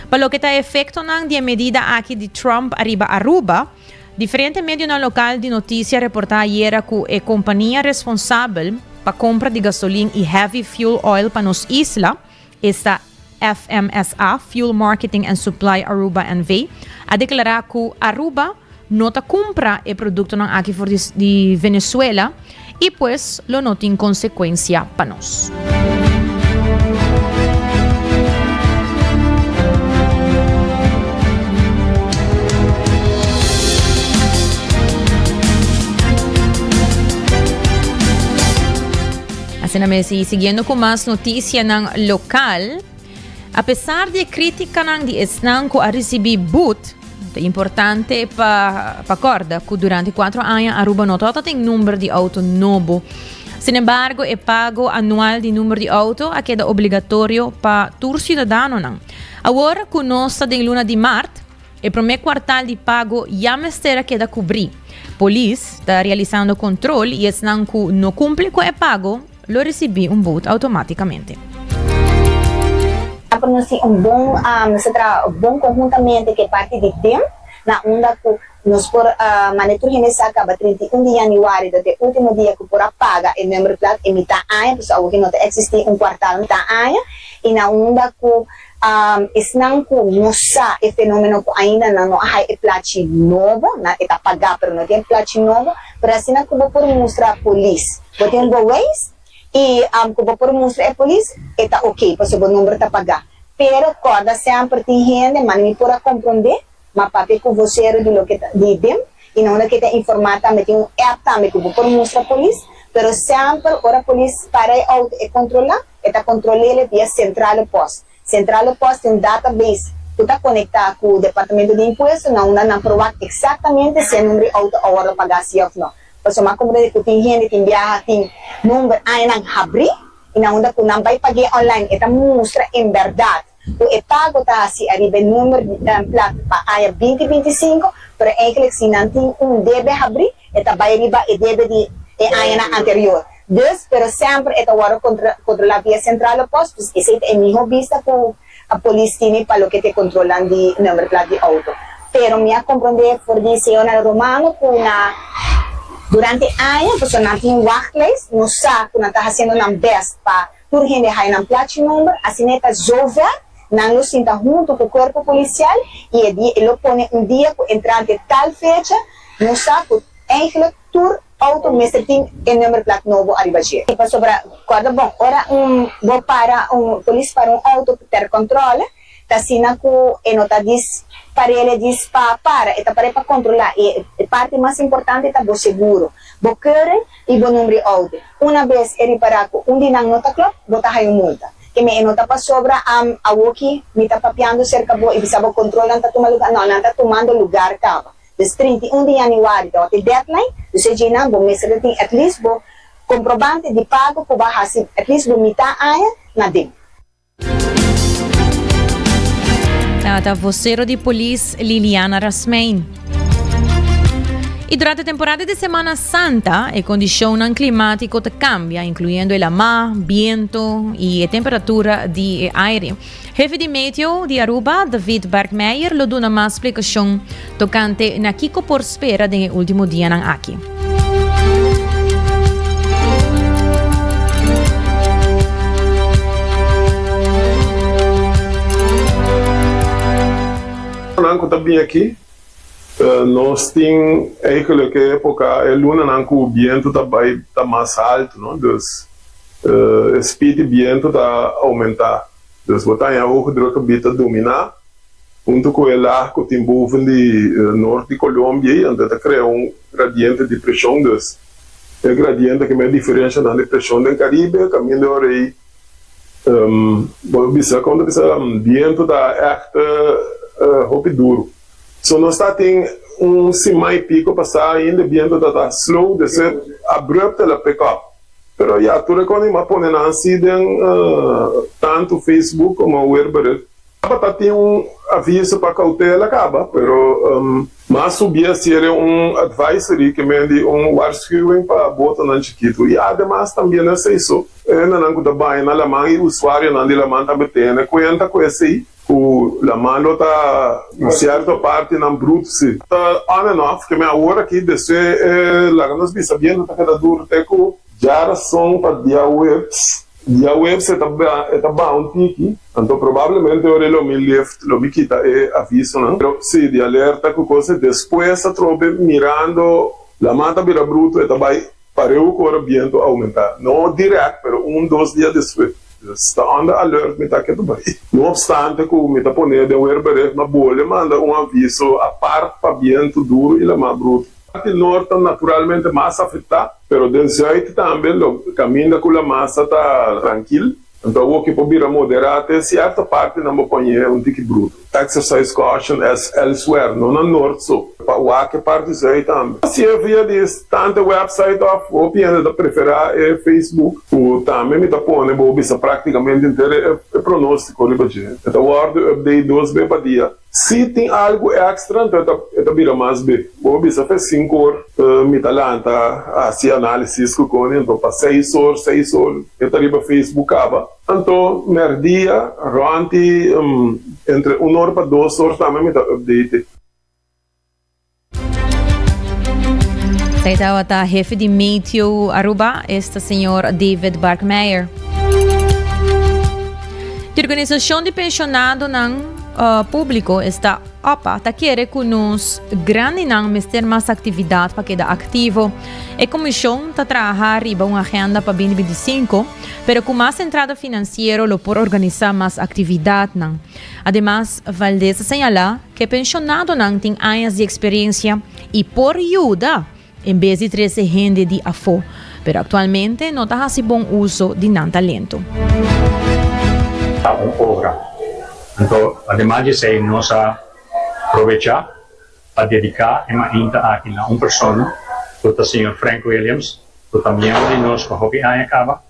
Pa loke ta e efektonan di e medida aki di Trump ariba Aruba, Diferente medionan lokal di notisia reportá ayera ku e kompania responsabel pa kompra di gasolin i heavy fuel oil pa nos isla, esta FMSA, Fuel Marketing and Supply Aruba NV, a deklará ku Aruba no ta kumpra e produktonan aki for di Venezuela i pues lo no tin konsekuensia pa nos. Asina mes y siguiendo cu mas noticianan local, a pesar di e criticanan di esnan cu a ricibi boet, Ta importante pa pa corda cu durante cuatro aña Aruba no tabata tin number di auto nobo. Sinembargo, e pago anual di number di auto a keda obligatorio pa tur ciudadanonan. Awor cu nos ta den luna di maart, e prome cuartal di pago ya mester a keda cubri. Polis ta realisando control y esnan cu no cumpli cu e pago lo ricibi un boet automaticamente. Por nos tin un bon, nos ta traha bon conhuntamente cu e parti di DIM, na unda cu Nos por manda tur hende sa caba 31 di januari ta e ultimo dia cu por a paga e nummerplaat e mitad aña, pasobra awoki no ta existi un cuartal mitad aña y na unda cu esnan cu no sa e fenomeno cu ainda nan no a haya e plachi nobo, nan e ta paga pero no tin e plachi nobo, pero asina cu bo por mustra polis bo tin bewijs y cu bo por mustra e polis e ta ok pasobra bo number ta paga, pero corda semper tin hende, manda mi por a compronde. Ma papia ku vosero di loke ta di dem i na unda ke ta informá tambe tin un app tambe ku bo por mustra polis, pero semper ora polis para e outo e kontrolá e ta kontrol'el via Centrale Post. Centrale Post tin un database ku ta konektá ku Departamento di Impuesto na unda nan por wak eksaktamente si e number di outo a wòrdu pagá si òf no. Pasobra m'a komprendé ku tin hende tin biaha tin number añanan habrí i na unda ku nan bai pag'é online e ta mustra en bèrdat Ku e pago ta hasi ariba e number di plat pa aña binti 25, pero eigenlijk si nan tin un debe habrí, e ta bai riba e debe di e añanan anterior. Dus, pero semper e ta wòrdu kontrolá via Centrale Post, dus esei ta e mihó bista ku polis tini pa loke ta e kontrolnan di number plat di outo. Pero mi a komprondé for di señornan Romano ku na durante aña, pasobra nan tin un wachtlijst, nos sa ku nan ta hasiendo nan bèst pa Tur hende haya nan plachi number, asina e ta zover, nan lo sinta hunto cu cuerpo policial y e dia e lo pone un dia cu entrante tal fecha nos sa cu eigenlijk tur auto mester tin e nummerplaat nobo ariba dje. Pasobra corda bon, ora un bo para un polis para un auto ter controle, Ta asina ku e no ta dis parele dis pa para, e ta par'é pa kontrolá. I e parti mas importante ta bo seguro, bo keuring i bo number di outo. Una bes e ripará ku un di nan no ta klòp, bo ta haña un multa. Ke mi e no ta pasobra am awoki mi ta papiando serka bo i bisa bo kontrolnan ta tuma lugá. No, nan ta tumando lugar kaba. Des 31 di yanüari ta e deadline, dus e djinan bo mester ta tin at least bo komprobante di pago ku bo a hasi at least bo mitá aña na den. Tabata vocero di polis Liliana Rasmijn. Y durante temporada di Semana Santa, e condicionnan climatico ta cambia, incluyendo e lama, biento y e temperatura di e aire. Hefe di Meteo di Aruba, David Barkmeijer, lo duna mas splicacion tocante na kico por spera den e ultimo dianan aki. Nan ku ta bin aki, nos tin eigenlijk e epoka, e lunanan ku bientu ta bai ta mas haltu, no? Dus e speed di bientu ta oumentá. Dus bo ta haña hoogdrukgebied ta dominá. Huntu ku e lag ku tin boven di nort di Colombia ei, anto e ta krea un gradiente di preshon. Dus, e gradiente ke mei diferenshanan di preshon den Karibe, kaminda ora ei, bo bisa, kon ta bisa, bientu ta ègt hopi duru. So nos ta tin un siman i piko pasá ainda e bientu ta ta slow, despues abrupt el a pick up. Pero ya, tur e kos mi a pone nan si den tantu Facebook komo Weerberig. Tabata tin un aviso pa cautela caba, pero mas subi a cere un advisory ke men di un waarschuwing pa botonan chikitu. Y ademas tambien esey so, hendenan cu ta baña na laman y usuarionan di laman tambe tene cuenta cu esey, cu laman lo ta un cierto partinan bruto si. Ta on and off, ke men awor aki deswe e laga nos bisa biento ta keda duro te cu djarason pa diahuebs. Diahuebs e ta e ta baha un tiki, anto probablemente ora e lo mi lift lo mi kita e avisonan, pero si di alerta cu cosa despues atrobe mirando laman ta bira bruto e ta bay pareu cu ora biento aumenta, no direct pero un dos dia despues. Dus ta under alert mi ta ketu bay. No obstante cu mi ta pone den weerberig ma bole manda un aviso apart pa biento duro y laman bruto. Parti nort ta naturalmente mas afecta, pero den zuid tambe lo caminda cu la masa ta trankil. Anto awor ki por bira moderá te sierto partinan bo poñ'é un tiki bruto. Exercise caution as elsewhere, no na nort so. Pa wak e parti zuid tambe. Hasié via di stante website of hopi hende ta preferá e Facebook ku tambe mi ta pone bo bisa praktikamente henter e pronóstiko riba dje. E ta wòrdu update dos be pa dia. Si tin algu extra anto e ta e ta bira mas be. Bo bisa fe sinku or mi ta lanta hasi analisis ku koni anto pa seis or seis or e ta riba Facebook kaba. Anto merdia rònti entre un or pa dos or tambe mi ta update. Esei tabata hefe di Meteo Aruba, esta señor David Barkmeijer. Di organisacion di pensionadonan uh, publico, esta OPA, ta kere cu nos grandinan mester mas actividad pa keda activo. E comision ta traha riba un agenda pa 2025, pero cu mas entrada financiero lo por organisa mas actividadnan. Ademas, Valdez a señala Ke penshonadonan tin añas di eksperensia i por yuda en bes di trese hende di afó, pero aktualmente no ta hasi bon uso di nan talento. Ta un obra. Anto, ademas di esei nos a probechá pa dediká e mainta aki na un persona ku ta señor Frank Williams, ku ta miembro di nos pa hopi aña kaba.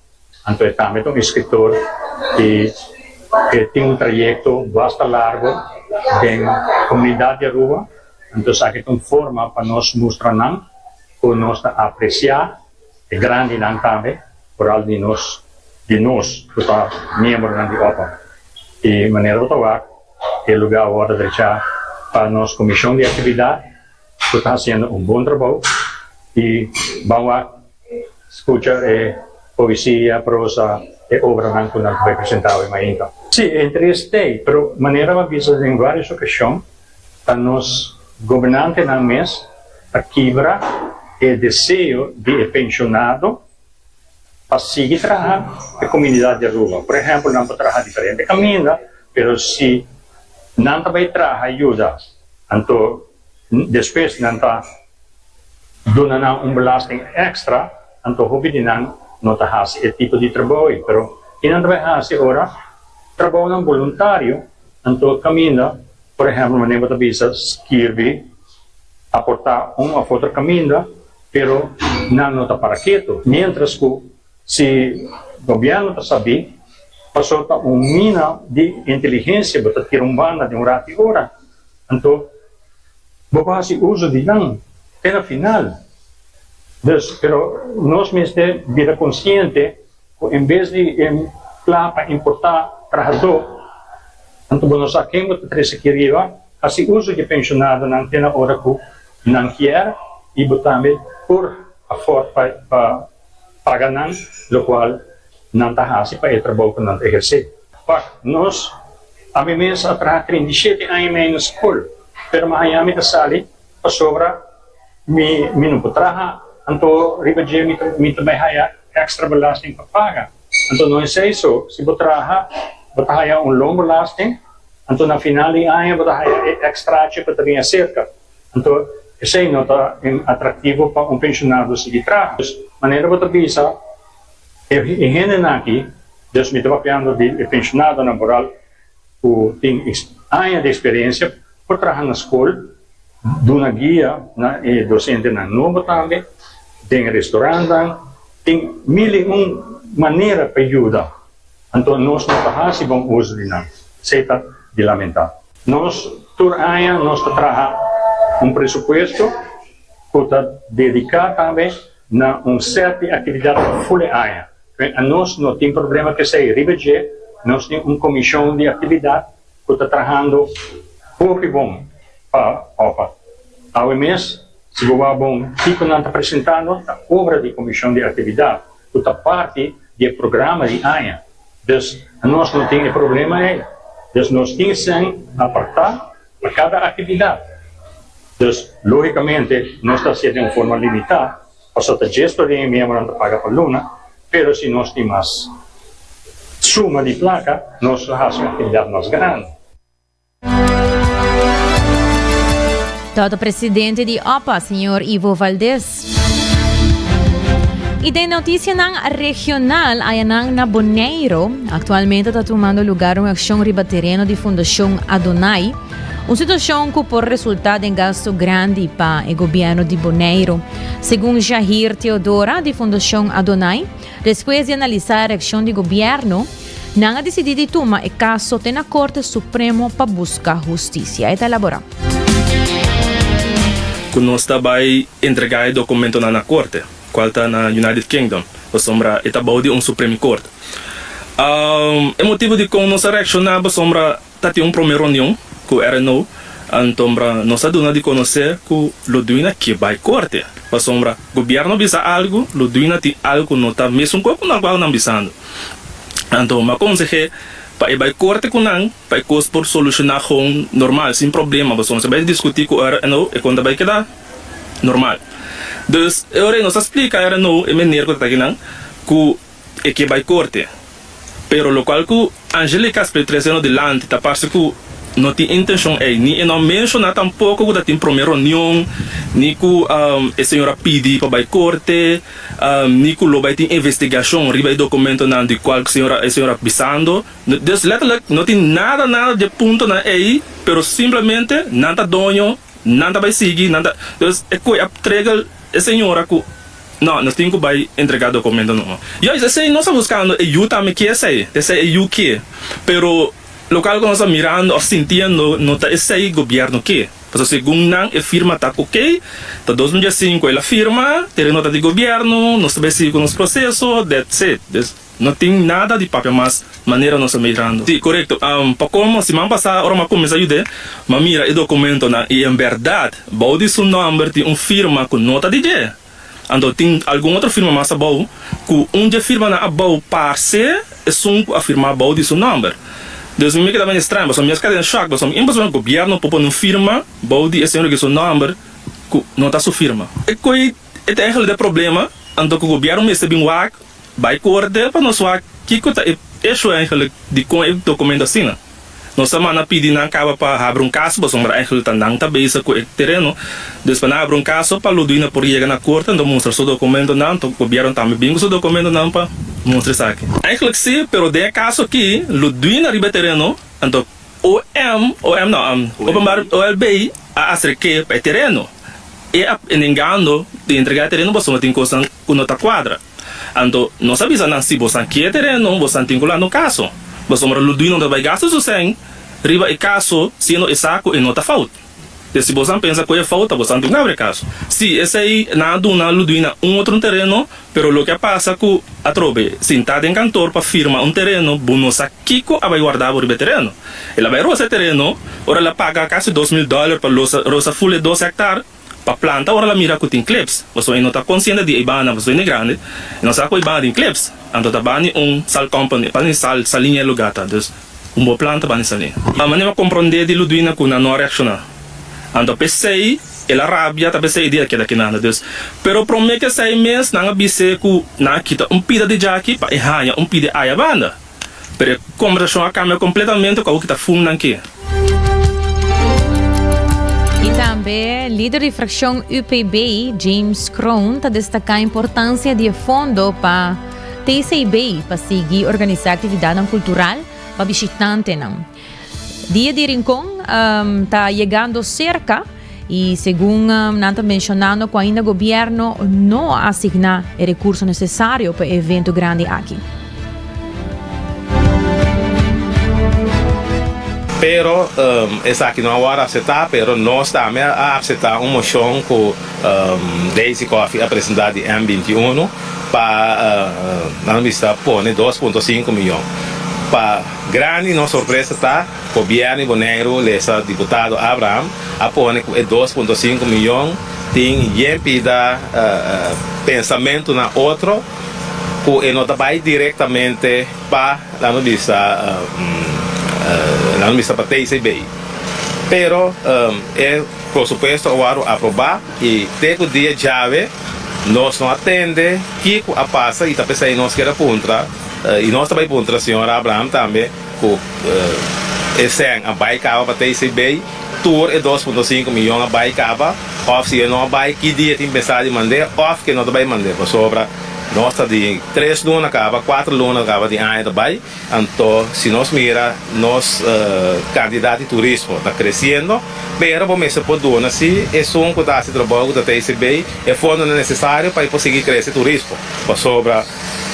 Anto e tambe ta un escritor y e tin un trayecto basta largo den comunidad di Aruba. Anto esaki ta un forma pa nos mustra nan cu nos ta aprecia e grandinan tambe, vooral di nos di nos cu ta miembronan di OPA. Y manera bo ta wak e lugar awor ta drecha pa nos comision di actividad. Cu ta haciendo un bon trabou y ban wak scucha e poesia, prosa, e obranan cu nan ta bay presenta awe mainta. Si, e interes t'ey, pero manera bo a bisa den varios ocasion, ta nos gobernantenan mes ta kibra e deseo di e pensionado pa sigui traha p'e comunidad di Aruba. Por ehempel, nan por traha diferente caminda, pero si nan ta bay traha yuda, Anto despues nan ta duna nan un belasting extra, anto hopi di nan no ta hasi e tipo di trabou ei. Pero ki nan ta bai hasi ora? Trabounan boluntario, anto kaminda, por ehempel manera bo ta bisa skirbi, aportá un of otro kaminda, pero nan no ta para ketu. Mientras ku si gobièrnu ta sabí, pasobra ta un mina di inteligensia bo ta tira un banda den un ratu i ora. Anto bo por hasi uso di nan te na final. Dus, pero nos mester bira konsiente ku en bes di e pla pa importá trahadó, anto bo no sa ken bo ta trese aki riba, hasi uso di e penshonadonan te na ora ku nan kier i bo tambe por afòrt pa pa paga nan lokual nan ta hasi pa e trabou ku nan ta ehersé. Wak, nos, ami mes a traha 37 aña i mei na skol, pero mi haña mi ta sali pasobra mi mi no por traha, anto riba dje mi ta mi ta bai haya èkstra belasting pa paga. Anto no esei so, si bo traha bo ta haya un loonbelasting, anto na final di aña bo ta haya e èkstrachi ku ta bin aserka. Anto esei no ta atraktivo pa un penshonado sigui traha. Dus manera bo ta bisa e hendenan aki, dus mi ta papiando di e penshonadonan vooral ku tin aña di eksperensia por traha na skol, duna guia na e dosentenan nobo tambe, den restorannan, tin mil i un manera pa yuda. Anto nos no ta hasi bon uso di nan. Esei ta di lamentá. Nos tur aña nos ta traha un presupuesto ku ta dediká tambe na un sèt di aktividat pa ful e aña. Anos no tin problema ku esei. Riba dje nos tin un komishon di aktividat ku ta trahando hopi bon pa opa. Awe mes si bo wak bon kiko nan ta presentando ta obra di komishon di aktividat ku ta parti di e programa di aña. Dus anos no tin e problema ei. Dus nos tin sèn apartá pa kada aktividat. Dus lógikamente nos ta hasié den un forma limitá, pasobra ta djes pa den e miembronan ta paga pa luna, pero si nos tin mas suma di plaka nos lo hasi un aktividat mas grandi. Tabata presidente di OPA, señor Ivo Valdez. Y den noticianan regional, ayanan na Boneiro, actualmente ta tumando lugar un accion riba tereno di Fundacion Adonai, un situacion cu por resulta den gasto grandi pa e gobierno di Boneiro. Segun Jahir Theodora di Fundacion Adonai, despues di analisa e reaccion di gobierno, nan a dicidi di tuma e caso te na Corte Supremo pa busca husticia. E ta elabora. Ku nos ta bai entregá e dokumentonan na korte, kual ta na United Kingdom, pasobra e ta bou di un Supreme Court. E motibu dikon nos a reakshoná pasobra ta tin un promé reunion ku RNO, antombra nos a duna di konosé ku Ludwina ke bai korte, pasobra gobièrnu a bisa algu, Ludwina tin algu ku no ta mesun kos ku nan kual nan bisando. Anto mi a konseh'é pa e bai korte ku nan. Pa e kos por solushoná gewoon normal, sin problema, pasobra nos a bai diskutí ku RNO, e kon ta bai keda normal. Dus, e ora ei nos a splika RNO, e meneer ku ta ta akinan, ku e ke bai korte. Pero lokual ku Angelica a splika trese no dilanti ta parse ku no tin intenshon ei, ni e no a menshoná tampoko ku ta tin promé reunion, ni ku e señor a pidi pa bai korte, ni ku lo bai tin investigashon riba e dokumentonan di kual ku señor e señor a bisando. Dus letterlijk no tin nada nada dje puntonan ei, pero simplemente nan ta doño, nan ta bai sigui, nan ta, dus e koe a tregel e señora ku no, nos tin ku bai entrega documento no. Juist esei nos ta buskando, e yu tambe ke esei, esei e yu ke, pero lokual ku nos ta mirando of sintiendo no ta esei gobierno ke, pasobra segun nan e firma ta oke, ta 2015 el a firma, tereno ta di gobierno, nos ta bai sigui ku nos proseso, that's it. Dus. No tin nada di papia mas manera nos a mirando. Sí, korekto. Pa komo siman pasá ora mi a kuminsá yud'é, mi a mira e dokumentonan i en bèrdat bou di su nòmber tin un firma ku no ta di dje. Anto tin algun otro firma mas abou ku un dje firmanan abou parse esun ku a firmá bou di su nòmber. Dus mi keda medio straño pasobra mi a keda den shòk pasobra mi imposible gobièrnu por pone un firma bou di e señor ku su nòmber ku no ta su firma. E koe e ta eigenlijk e problema anto ku gobièrnu mester bin wak Bai korte pa nos wak kiko ta e issue eigenlijk dikon e documento asina. Nos a manda pidi nan kaba pa habri un kaso pasobra eigenlijk ta nan ta bezig ku e tereno. Dus pa nan habri un kaso pa Ludwina por yega na korte anto mustra su documentonan anto gobierno tambe bin ku su documentonan pa mustra esaki. Eigenlijk si pero den e kaso aki Ludwina riba e tereno anto OM, OM no, Openbaar OLB a aserk'é pa e tereno. E a nengando di entregá e tereno pasobra tin kosnan ku no ta kuadra. Anto nos a bisa nan si bosan kier tereno bosan tin ku lanta un kaso. Pasobra Ludwig no ta bai gasta su sèn riba e kaso siendo e sa ku e no ta fout. Te si bosan pensa ku e fout ta bosan tin ku abri e kaso. Si esei nan a duna Ludwig na un otro tereno pero loke a pasa ku atrobe sintá den kantor pa firma un tereno bo no sa kiko a bai warda bo riba e tereno. El a bai rosa e tereno ora el a paga kasi 2000 dòler pa rosa ful e dos hèktar. Pa planta ora la mira ku tin clips, pasobra e no ta konsiente di e banda, pasobra hende grandi e no sa ku e banda tin clips, anto ta bani un sal company, bani sal, saliña e lugar ta, dus un bo planta bani saliña. A manera mi a komprondé di Ludwina ku nan no a reakshoná, anto p'esei el a rabia, ta p'esei e dia a keda kinanda, dus pero promé ku esei mes nan a bis'é ku nan a kita un pida di djaki pa e haña un pida aya banda. Pero e kombersashon a kambia kompletamente ku awor kita fum nan ke. I tambe lider di frakshon UPB, James Kroon, ta destaká importansia di e fondo pa TCB pa sigui organisá aktividatnan kultural pa bishitantenan. Dia di Rincon ta yegando serka i segun nan ta menshonando ku ainda gobièrnu no a asigná e rekurso nesesario pa e evento grandi aki. Pero esaki no a wòrdu aseptá, pero nos tambe a aseptá un moshon ku Daisy Coffie a presentá di M 21 pa nan bisa pone 2.5 miyon pa Grandi nos sorpresa ta, Gobierno di Boneiru lesa diputado Abraham a pone ku e 2.5 miyon tin yen pida pensamentunan otro ku e no ta bai direktamente pa laat nos bisa laat nos bisa pa TCB. Pero e presupuesto a wòrdu aprobá i te ku dia djawe nos no a tende kiko a pasa i ta p'esei nos kier a puntra. I nos ta bai puntra señor Abraham tambe ku e sèn a bai kaba pa TCB, tur e 2.5 miyon a bai kaba, òf si e no a bai ki dia tin pensá di mand'é òf ke no ta bai mand'é, pasobra Nos ta di tres luna kaba, kuater luna kaba di aña ta bai, anto si nos mira nos kantidat di turismo ta kresiendo, pero bo mester por duna si esun ku ta hasi trabou ku ta TCB e fondonan nesesario pa e por sigui krese turismo, pasobra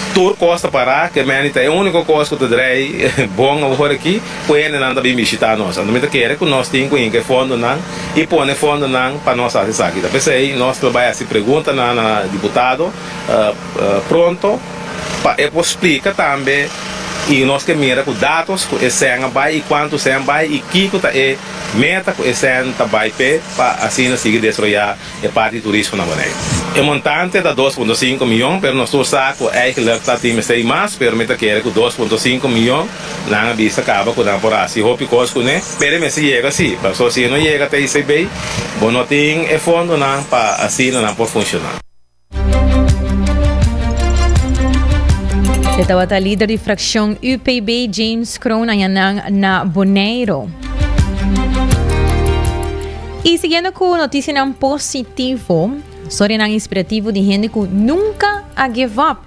Tur kos ta pará, ke meni ta e úniko kos ku ta drei bon awor aki, ku hendenan ta bin bishitá nos. Anto mi ta kere ku nos tin ku hinka e fondonan i pone fondonan pa nos hasi esaki. Ta p'esei nos lo bai hasi preguntanan na diputado pronto pa e por splika tambe i nos ke mira ku datos ku e sèn a bai i kuantu sèn bai i kiko ta e meta ku e sèn ta bai p'e pa asina sigui desroyá E parti di turismo na Boneiru. E montante ta dos punto sinku miyon, pero nos tur sa ku eigenlijk ta tin mester mas, pero mi ta kere ku dos punto sinku miyon nan a bisa kaba ku nan por hasi hopi kos kuné, pero e mester yega si, pasobra si e no yega TCB, bo no tin e fondonan pa asina nan por funshoná. E tabata lider di fraccion UPB James Kroon añanan na Boneiro. Y siguiendo cu noticianan positivo, storianan inspirativo di hende cu nunca a give up.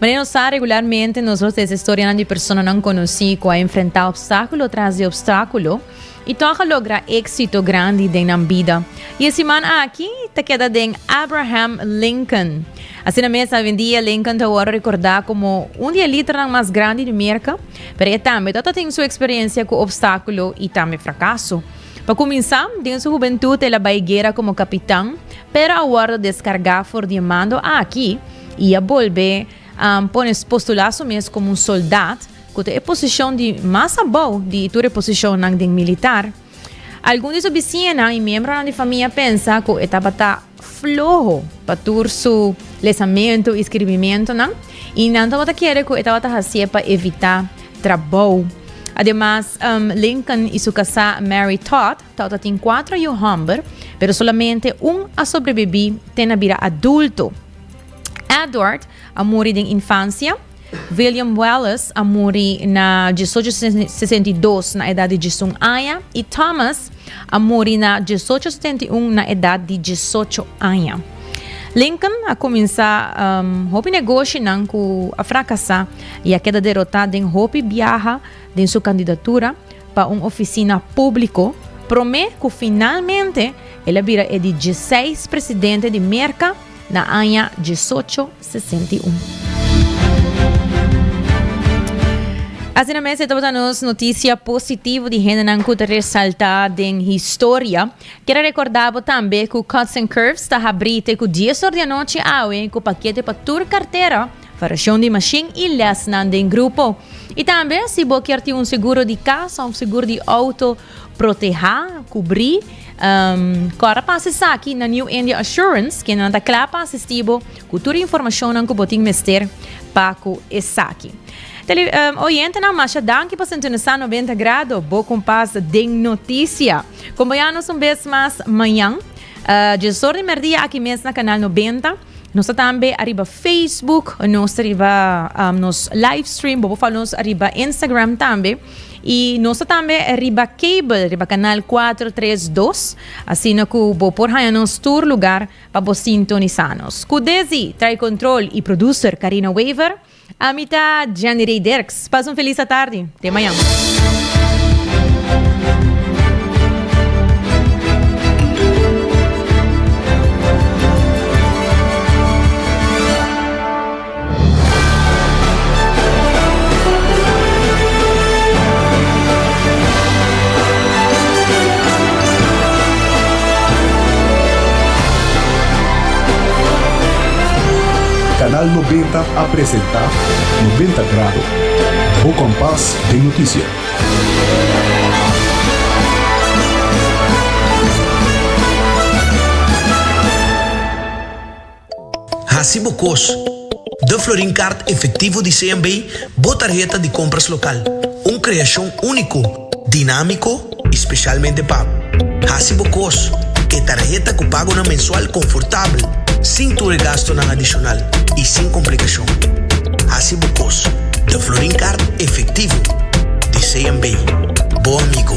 Manera nos sa regularmente nos lo trece storianan di personanan conoci cu a enfrenta obstaculo tras di obstaculo. I tòg a logra éksito grandi den nan bida. I e siman aki ta keda den Abraham Lincoln. Asina mes, awendia Lincoln ta wòrdu rekordá komo un di e lidernan mas grandi di Merka, pero e tambe tabata tin su eksperensia ku opstákulo i tambe frakaso. Pa kuminsá, den su hubentut el a bai guera komo kapitan, pero a wòrdu deskargá for di e mando aki i a bolbe pone postulá su mes komo un soldat. Ku ta e posishon di mas abou di tur e posishonnan den militar. Algun di su bisiñanan i miembronan di famia pensa ku e tabata floho pa tur su lesamentu i skirbimentunan, i nan tabata kere ku e tabata hasié pa evitá trabou. Ademas, Lincoln i su kasá Mary Todd tabata tin kuatro yu hòmber, pero solamente un a sobrebibí te na bira adulto. Edward a muri den infansia. William Wallace a muri na diesocho sesenta i dos na edat di diesun aña i Thomas a muri na diesocho setenta i un na edat di diesocho aña. Lincoln a kuminsá hopi negoshinan ku a frakasá i a keda derotá den hopi biaha den su kandidatura pa un ofisina públiko promé ku finalmente el a bira e di dieseis presidente di Merka na aña diesocho 61. Asina mes e tabata nos noticia positivo di hendenan cu ta resalta den historia. Kier a recorda bo tambe cu Cuts and Curves ta habri te cu dies or di anochi awe cu pakete pa tur cartera, variacion di mashin y lesnan den grupo. Y tambe si bo kier tin un seguro di cas of seguro di auto Protehá, kubrí, Kòrda pasa esaki na New India Assurance, kendenan ta kla pa asistí bo ku tur e informashonnan ku bo tin mester pa ku esaki. Tele, oyentenan, masha danki pa sintonisá 90 Grado, bo kompas den notisia. Kompañá nos un bes mas mañan, djesor di mèrdia aki mes na Kanal 90. Nos ta tambe ariba Facebook, nos ta riba nos live stream, bo por follow nos ariba Instagram tambe. I nos ta tambe riba cable, riba canal 432, asina cu bo por haña nos tur lugar pa bo sintonisa nos. Cu Desi, trae control y producer Carina Wever, ami ta Jenny Rey Dirks. Pasa un feliz atardi. Te mañan. Canal 90 a presenta 90 Grado, bo kompas den notisia. Hasi bo kos. De Florin Card Efectivo di CMB, bo tarheta di compras local. Un creacion unico, dinamico y specialmente pa bo. Hasi bo kos. E tarheta cu pagonan mensual confortabel, sin tur e gastonan adicional y sin complicacion. Hasi bo kos. De Florin Card Efectivo di CMB. Bo amigo.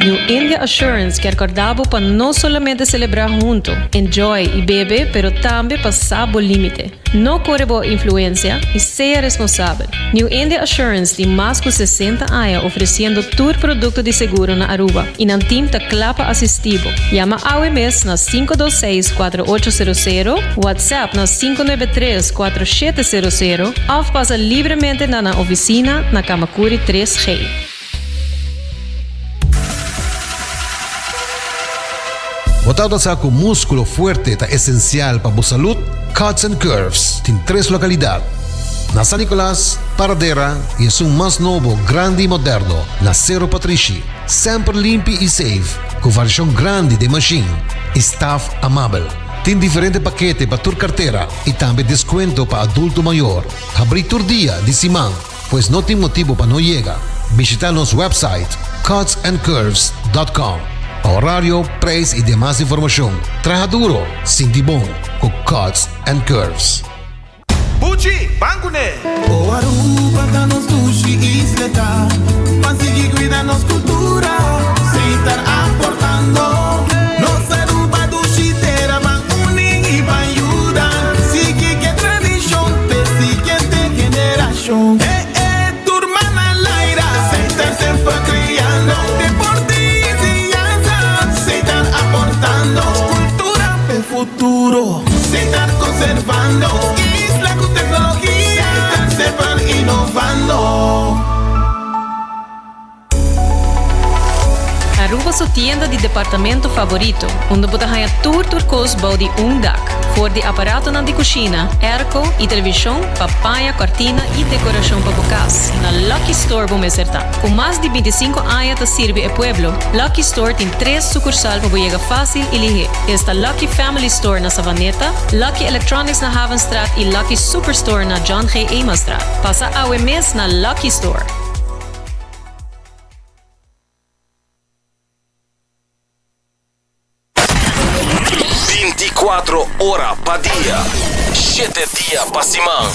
New India Assurance kier corda bo pa no solamente celebra hunto, enjoy y bebe pero tambe pa sa bo limite. No core bo influencia y sea responsabel. New India Assurance tin mas cu 60 aña ofreciendo tur producto di seguro na Aruba y nan team ta cla pa asisti bo. Yama awe mes na 526 4800, WhatsApp na 593 4700 of pasa libremente na nan oficina na Camacuri 3G. Bo tabata sa cu musculo fuerte ta esencial pa bo salud? Cuts and Curves tin tres localidad, na San Nicolas, Paradera y esun mas nobo, grandi y moderno, na Cerro Patrishi. Semper limpi y safe, cu variacion grandi den machine y staff amabel. Tin diferente pakete pa tur cartera y tambe descuento pa adulto mayor. Habri tur dia di siman. Pues no tin motibo pa no yega. Bishita nos website cutsandcurves.com pa horario, prijs y demas informacion. Traha duro, sinti bon cu Cuts and Curves. Buchi, ban kuné! O Aruba ta nos dushi isleta, Ban sigui cuida nos cultura, Seitar aportando. Nos Aruba dushi tera, Ban uni y ban yuda, Sigui ke tradicion p'e siguiente generacion. Eh eh, tur man al aire, Seitar semper creando. Deporte y enseñanza, Seitar aportando. Cultura p'e futuro, Seitar conservando. Isla cu tecnologia, Seitar semper innovando. Aruba su tienda di departamento favorito, unda bo ta haña tur tur kos bou di un dak. For di aparatonan di kushina, airco i televishon pa paña, kòrtina i dekorashon pa bo kas. Na Lucky Store bo mester ta. Ku mas di bintisinko aña ta sirbi e pueblo, Lucky Store tin tres sukursal pa bo yega fásil i lihé. Esta Lucky Family Store na Savaneta, Lucky Electronics na Havenstraat i Lucky Superstore na John G. Emanstraat. Pasa awe mes na Lucky Store. Binticuatro ora pa dia, shete dia pa siman.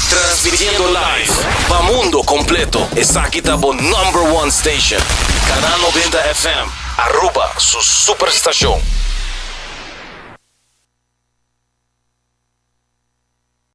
Transmitiendo live pa mundo completo. Esaki ta bo number one station. Canal 90 FM, Aruba su superstacion.